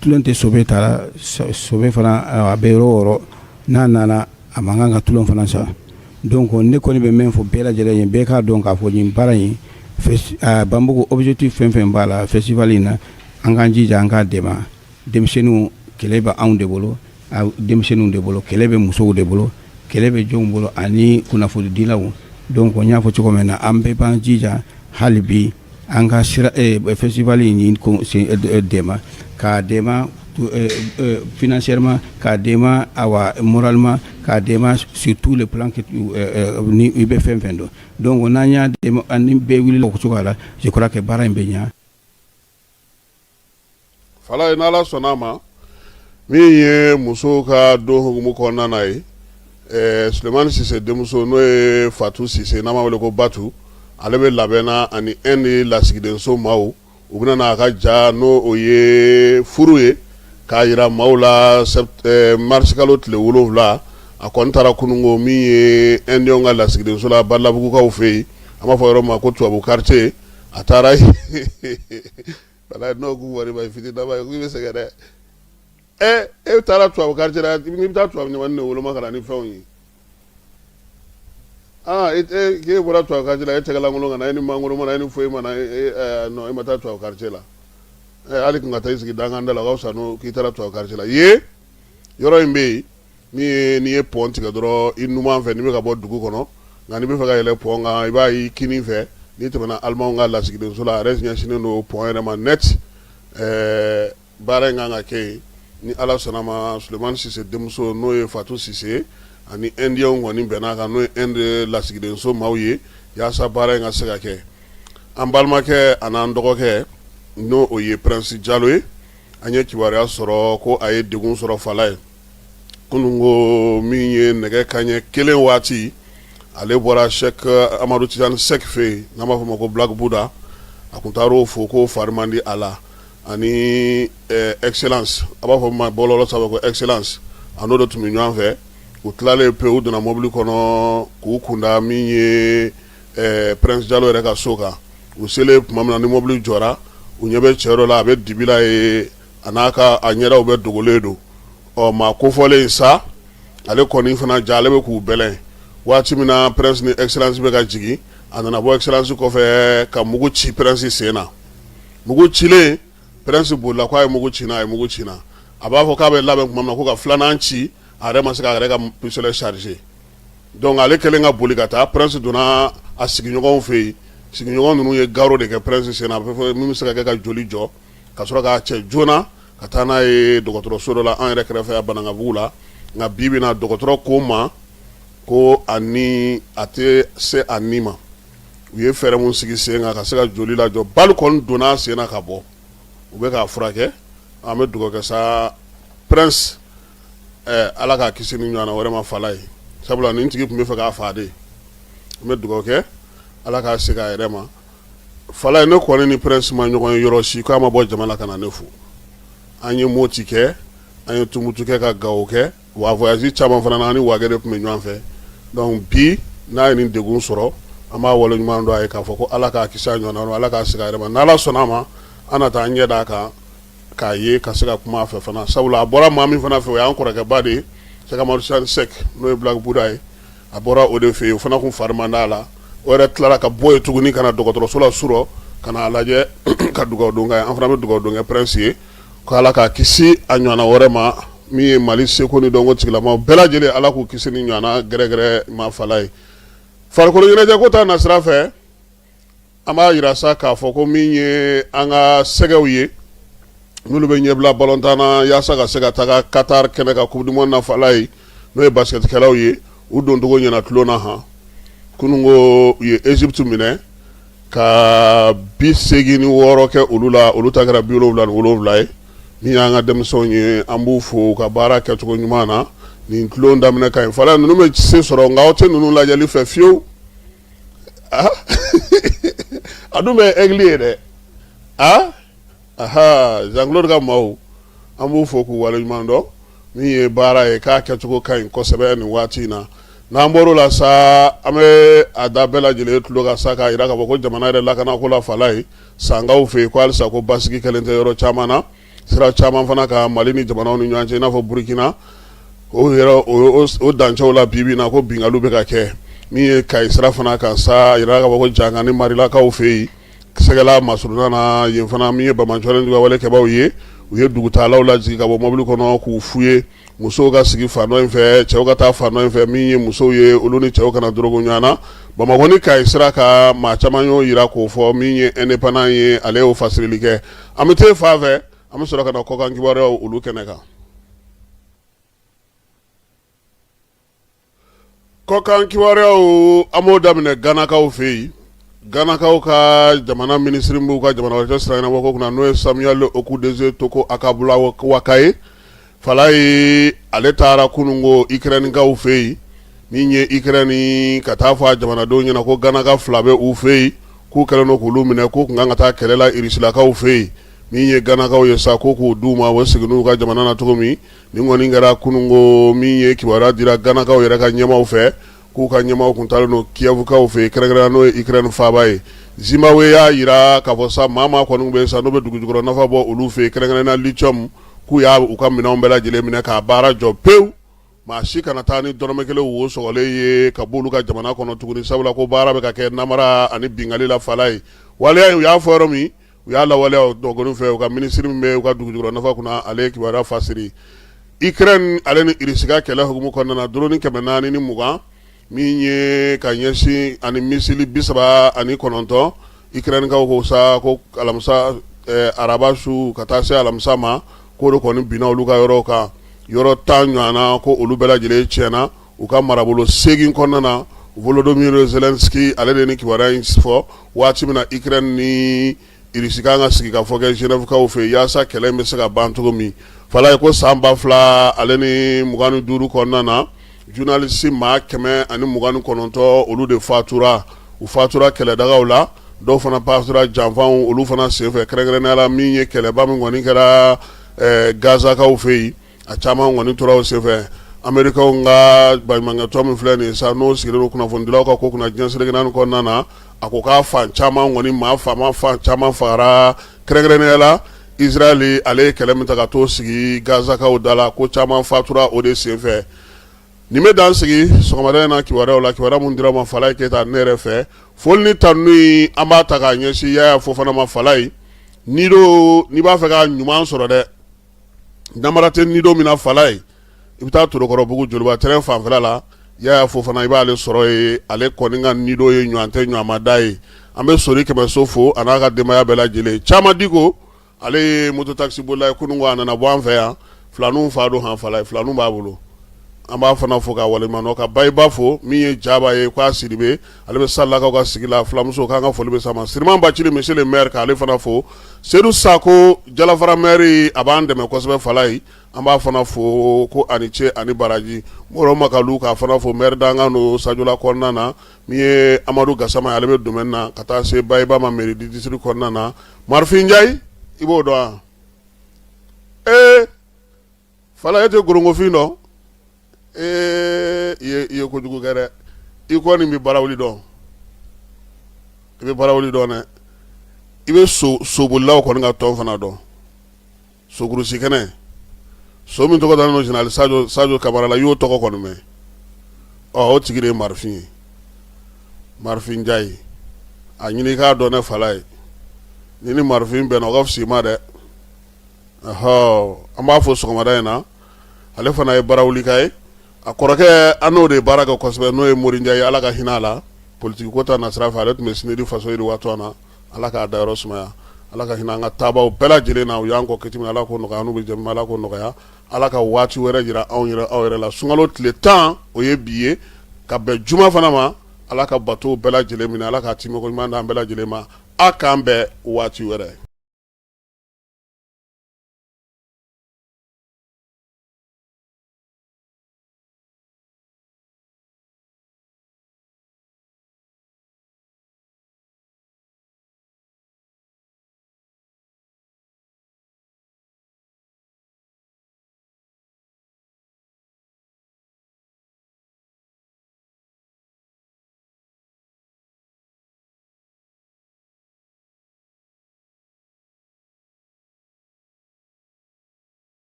tulon tɛ sobe ta la. Sobe fana a bɛ yɔrɔ o yɔrɔ, n'a nana, a man kan ka tulon fana sa. Donc ne kɔni bɛ min fɔ bɛɛ lajɛlen ye, bɛɛ k'a dɔn k'a fɔ nin baara in, Banbugu objectif fɛn fɛn b'a la festival in na, an k'an jija, an k'a dɛmɛ. Denmisɛnninw, kɛlɛ bɛ anw de bolo, denmisɛnninw de bolo, kɛlɛ bɛ musow de bolo, kɛlɛ bɛ jɔnw bolo ani kunnafonidilaw. Donc n y'a fɔ cogo min na, an bɛɛ b'an jija hali bi, an ka sira festival in dɛmɛ, k'a dɛmɛ financièrement, k'a dɛmɛ awa moralement, k'a dɛmɛ sur tous les plans que ni i bɛ fɛn fɛn dɔn. Donc n'an y'a dɛmɛ, ni bɛɛ wulila o cogoya la, je crois que baara in bɛ ɲa. Falaye, n'Ala sɔnna a ma, min ye musow ka don hukumu kɔnɔna na ye, Sulemani Sise denmuso, n'o ye Fatu Sise, n'an b'a wele ko Batu, ale bɛ labɛn na ani Inde lasigidenso maaw. U bɛna n'a ka ja, n'o o ye furu ye, k'a yira maaw la marisikalo tile 7. A kɔni taara kununko min ye Indiens ka lasigidenso la Balabugukaw fɛ yen, an b'a fɔ yɔrɔ ma ko tubabu quartier. A taara n'o k'u wari ba fitinin daba ye, k'i bɛ sɛgɛn dɛ. Ɛ, e taara tubabu quartier la, i bɛ taa tubabu ɲamani de woloma ka na ni fɛnw ye. Aa, e k'e bɔra tubabu quartier la, e tɛgɛlankolon ka na, e ni mangoro ma na, e ni foyi ma na, e non, e ma taa tubabu quartier la. Ɛ, hali kun ka taa i sigi dankan da la, o ka fisa n'o k'i taara tubabu quartier la. Ye yɔrɔ in bɛ yen, min ye n'i ye pont tigɛ dɔrɔn i numan fɛ, n'i bɛ ka bɔ dugu kɔnɔ, nka n'i bɛ fɛ ka yɛlɛ pont kan, i b'a ye kinin fɛ, n'i tɛmɛna Alimanw ka lasigidenso la, a yɛrɛ ɲɛsinnen don pont yɛrɛ ma net. Baara in kan ka kɛ yen ni Ala sɔnna ma. Sulemani Sise denmuso, n'o ye Fatu Sise, ani Indiens kɔni bɛn'a kan, n'o ye Inde lasigidenso maaw ye, yaasa baara in ka se ka kɛ. An balimakɛ an'an dɔgɔkɛ, n'o o ye Prince Jalo ye, an ye kibaruya sɔrɔ ko a ye degun sɔrɔ Falaye kunun ko min ye nɛgɛ kanɲɛ 1 waati. Ale bɔra Cheikh Amadu Tijani Sek fɛ yen, n'an b'a fɔ ma ko Black Buddha. A kun taar'o fo k'o fari man di a la, ani Excellence, a b'a fɔ ma bɔlɔlɔ sanfɛ ko Excellence, a n'o de tun bɛ ɲɔgɔn fɛ. U tilalen pewu, u donna mobili kɔnɔ k'u kunda min ye Prince Jalo yɛrɛ ka so kan. U selen tuma min na ni mobili jɔra, u ɲɛ bɛ cɛ dɔ la, a bɛ dibi la ye, a n'a ka a ɲɛdaw bɛɛ dogolen don. Ɔ, maa kofɔlen sa, ale kɔni fana ja, ale bɛ k'u bɛlɛn. Waati min na Prince ni Excellence bɛ ka jigin, a nana bɔ Excellence kɔfɛ ka mugu ci Prince sen na. Mugu cilen, Prince bolila k'a ye mugu ci, a ye mugu ci na, a b'a fɔ k'a bɛ labɛn tuma min na ko ka filanan ci, a yɛrɛ ma se k'a yɛrɛ ka pistolet charger. Donc ale kɛlen ka boli ka taa, Prince donna a sigiɲɔgɔnw fɛ yen. Sigiɲɔgɔn ninnu ye garrot de kɛ Prince sen na, a bɛ fɔ min bɛ se ka kɛ ka joli jɔ, ka sɔrɔ k'a cɛ joona ka taa n'a ye dɔgɔtɔrɔso dɔ la an yɛrɛ kɛrɛfɛ yan Banankabugu la. Nka bi bi na, dɔgɔtɔrɔ ko ma ko a ni a tɛ se a ni ma. U ye fɛɛrɛ min sigi sen kan ka se ka joli lajɔ, balle kɔni donna a sen na ka bɔ, u bɛ k'a furakɛ. An bɛ dugawu kɛ sa Prince, Ala k'a kisi nin ɲɔgɔnna wɛrɛ ma Falaye, sabula nin tigi tun bɛ fɛ k'a faa de. An bɛ dugawu kɛ Ala k'a segin a yɛrɛ ma. Falaye, ne kɔni ni Prince ma ɲɔgɔn ye yɔrɔ si k'a ma bɔ jama la ka na ne fo. An ye Moti kɛ, an ye Tumutu kɛ, ka Gawo kɛ, wa voyage caman fana na, an ni Wage de tun bɛ ɲɔgɔn fɛ. Donc bi n'a ye nin degun sɔrɔ, an b'a waleɲuman dɔn a ye k'a fɔ ko Ala k'a kisi a ɲɔgɔnna ma, Ala k'a segin a yɛrɛ ma. N'Ala sɔnna a ma, an na taa an ɲɛ d'a kan k'a ye ka se ka kuma a fɛ fana, sabula a bɔra maa min fana fɛ, o y'an kɔrɔkɛba de ye, Sɛki Amadu Tijani Sɛki, n'o ye Black Buddha ye. A bɔra o de fɛ yen, o fana kun fari man d'a la. O yɛrɛ tilara ka bɔ yen tuguni ka na dɔgɔtɔrɔso la surɔ ka n'a lajɛ ka dugawu don k'a ye. An fana bɛ dugawu don kɛ Prince ye ko Ala k'a kisi a ɲɔgɔnna wɛrɛ ma. Min ye Mali seko ni dɔnko tigilamaw bɛɛ lajɛlen, Ala k'u kisi ni ɲɔgɔnna gɛrɛgɛrɛ ma Falaye. Farikolo ɲɛnajɛ ko ta nasira fɛ, an b'a jira sa k'a fɔ ko min ye an ka sɛgɛw ye, n'olu bɛ ɲɛbila balontan na yaasa ka se ka taga Qatar kɛnɛ kan coupe du monde na Falaye, n'o ye basketkɛlaw ye, u doncogo ɲɛna tulon na han. Kununko u ye Égypte minɛ ka 86 kɛ olu la, olu ta kɛra 77 ye. Min y'an ka denmisɛnw ye, an b'u fo u ka baara kɛcogo ɲuman na. Nin tulon daminɛ ka ɲi Falaye, ninnu bɛ se sɔrɔ, nka aw tɛ ninnu lajɛli fɛ fiyewu. A dun bɛ aigle ye dɛ. Aa aha, Jean Claude ka maaw, an b'u fo k'u waleɲuman dɔn. Min ye baara ye k'a kɛcogo ka ɲi kosɛbɛ nin waati in na. N'an bɔr'o la sa, an bɛ a da bɛɛ lajɛlen tulo kan sa k'a jira k'a fɔ ko jamana yɛrɛ lakanako la Falaye, Sankaw fɛ yen, ko halisa ko basigi kɛlen tɛ yɔrɔ caman na, sira caman fana kan Mali ni jamanaw ni ɲɔgɔn cɛ, i n'a fɔ Burukina, o yɛrɛ o dancɛw la bi bi in na, ko binkanniw bɛ ka kɛ. Min ye Kayi sira fana kan sa, a yira k'a fɔ ko Janka ni Marilakaw fɛ yen, Sɛgɛla masurunna na yen fana, min ye banbaanciwale juguyawale kɛbaaw ye, u ye dugutaalaw lajigin ka bɔ mobili kɔnɔ k'u f'u ye musow ka sigi fan dɔ in fɛ, cɛw ka taa fan dɔ in fɛ. Min ye musow ye, olu ni cɛw kana dorogo ɲɔgɔn na. Bamakɔ ni Kayi sira kan, maa caman y'o jira k'o fɔ. Min ye Indépendant ye, ale y'o fasirili kɛ. An bɛ taa fan fɛ, an bɛ sɔrɔ ka na kɔkan kibaruyaw olu kɛnɛ kan. Kɔkan kibaruyaw, an b'o daminɛ Ganakaw fɛ yen. Ganakaw ka jamana minisiri b'u ka jamana wɛrɛ cɛ sira ɲɛnabɔ ko kunna, n'o ye Samuel Okudzeto Toko Akabulawaka ye Falaye, ale taara kununko Ikɛrɛnikaw fɛ yen. Min ye Ikɛrɛni, ka taa fɔ a jamanadenw ɲɛna ko Ganaka fila bɛ u fɛ yen, k'u kɛlen don k'olu minɛ, k'u tun kan ka taa kɛlɛ la Irisilakaw fɛ yen. Min ye Ganakaw ye sa, ko k'u d'u ma, o segin n'u ka jamana na cogo min. Nin kɔni kɛra kununko min ye, kibaruya dira Ganakaw yɛrɛ ka ɲɛmaaw fɛ, k'u ka ɲɛmaaw tun taalen don Kiyɛvukaw fɛ yen, kɛrɛnkɛrɛnnenya n'o ye Ikɛrɛni faaba ye. Zimbabwe y'a jira k'a fɔ sa, maa maa kɔni bɛ sa, n'u bɛ dugujukɔrɔ nafa bɔ olu fɛ yen, kɛrɛnkɛrɛnnenya lithium, k'u y'a u ka minɛnw bɛɛ lajɛlen minɛ k'a baara jɔ pewu. Maa si kana taa ni dɔrɔmɛ kelen wo sɔgɔlen ye ka bɔ olu ka jamana kɔnɔ tuguni, sabula ko baara bɛ ka kɛ namara ani binkanni la Falaye. Waleya in, u y'a fɔ yɔrɔ min, u y'a lawaleya o dɔgɔnin fɛ. U ka minisiri min bɛ u ka dugujukɔrɔ nafa kunna, ale ye kibaruya fasiri. Ukraine ale ni Irisi ka kɛlɛ hukumu kɔnɔna na, drone 420 min ye ka ɲɛsin ani missile 39, Ukrainekaw ko sa ko alamisa, araba su ka taa se alamisa ma, k'o de kɔni binna olu ka yɔrɔ kan, yɔrɔ 10 ɲɔgɔn na, ko olu bɛɛ lajɛlen tiɲɛna u ka marabolo 8 kɔnɔna na. Volodymyr Zelensky, ale de ni kibaruya in fɔ waati min na Ukraine ni Irisi kan ka sigi ka fɔ kɛ Genèvekaw fɛ yaasa kɛlɛ in bɛ se ka ban cogo min. Falaye, ko san 2025 kɔnɔna na, journaliste maa 129, olu de fatura. U fatura kɛlɛdagaw la, dɔw fana fatura janfanw olu fana senfɛ, kɛrɛnkɛrɛnnenya la min ye kɛlɛba min kɔni kɛra Gazakaw fɛ yen, a caman kɔni tora o senfɛ. Amerikaw ka baɲumankɛtɔn min filɛ nin ye sa, n'o sigilen don kunnafonidilaw ka ko kunna diɲɛ seleke naani kɔnɔna na, a ko k'a fan caman kɔni, maa faama fan caman fagara, kɛrɛnkɛrɛnnenya la Israël ale ye kɛlɛ min ta ka t'o sigi Gazakaw da la, ko caman fatura o de senfɛ. Nin bɛ dan sigi sɔgɔmada in na kibaruyaw la, kibaruya min dira ma Falaye Keyita ne yɛrɛ fɛ. Foli ni tanuni, an b'a ta k'a ɲɛsin Yaya Fofana ma Falaye. N'i b'a fɛ ka ɲuman sɔrɔ dɛ, namara tɛ nido min na Falaye, i bɛ taa Torokɔrɔbugu Joliba terrain fanfɛla la, Yaya Fofana, i b'ale sɔrɔ yen. Ale kɔni ka nido ye ɲɔgɔn tɛ ɲɔgɔnma da ye. An bɛ Sori Kɛmɛso fo a n'a ka denbaya bɛɛ lajɛlen. Caman Diko, ale ye moto taxi bolila ye. Kunun ko a nana bɔ an fɛ yan, filaninw fa don han Falaye, filaninw b'a bolo. An b'a fana fo ka waleɲuman dɔn, ka Bayiba fo min ye Jaba ye, k'a Sidibe, ale bɛ Salakaw ka sigi la. Fulamuso, k'an ka foli bɛ s'a ma. Siriman Bacili, monsieur le maire, k'ale fana fo. Sedu Sako, Jalafara maire, a b'an dɛmɛ kosɛbɛ Falayi, an b'a fana fo ko ani ce ani baraji. Moro Makalu, k'a fana fo, maire dankan don Sajola kɔnɔna na. Min ye Amadu Gasama ye, ale bɛ domaine na, ka taa se Bayiba ma mairie du district kɔnɔna na. Marifin Njayi, i b'o dɔn wa? Ee Fala, e tɛ gorongofin dɔn? Ee, i ye kojugu kɛ dɛ. I kɔni bɛ barawuli dɔn, i bɛ barawuli dɔn dɛ. I bɛ sobolilaw kɔni ka tɔn fana dɔn, sokurusi kɛnɛ, so min tɔgɔ dalen don général Sajo Kamara la, i y'o tɔgɔ kɔni mɛn. Ɔ, o tigi de ye Marifin ye, Marifin Njayi. A ɲini i k'a dɔn ne Fala ye. Ni ni Marifin bɛnna, o ka fisa i ma dɛ. Ɔhɔ, an b'a fo sɔgɔmada in na. Ale fana ye barawulika ye. A kɔrɔkɛ, an n'o de ye baara kɛ kosɛbɛ, n'o ye Mori Njayi ye, Ala ka hinɛ a la. Politiki ko ta nasira fɛ, ale tun bɛ SYNED faso yiriwa tɔn na. Ala k'a dayɔrɔ sumaya, Ala ka hinɛ an ka taabaw bɛɛ lajɛlen na. U y'an kɔn kiti min, Ala k'o nɔgɔya. N'u bɛ jɛ min, Ala k'o nɔgɔya. Ala ka waati wɛrɛ jira anw yɛrɛ, aw yɛrɛ la. Sunkalo tile 10, o ye bi ye, ka bɛn juma fana ma. Ala ka bato bɛɛ lajɛlen minɛ, Ala k'a timɛko ɲuman d'an bɛɛ lajɛlen ma. A k'an bɛn waati wɛrɛ.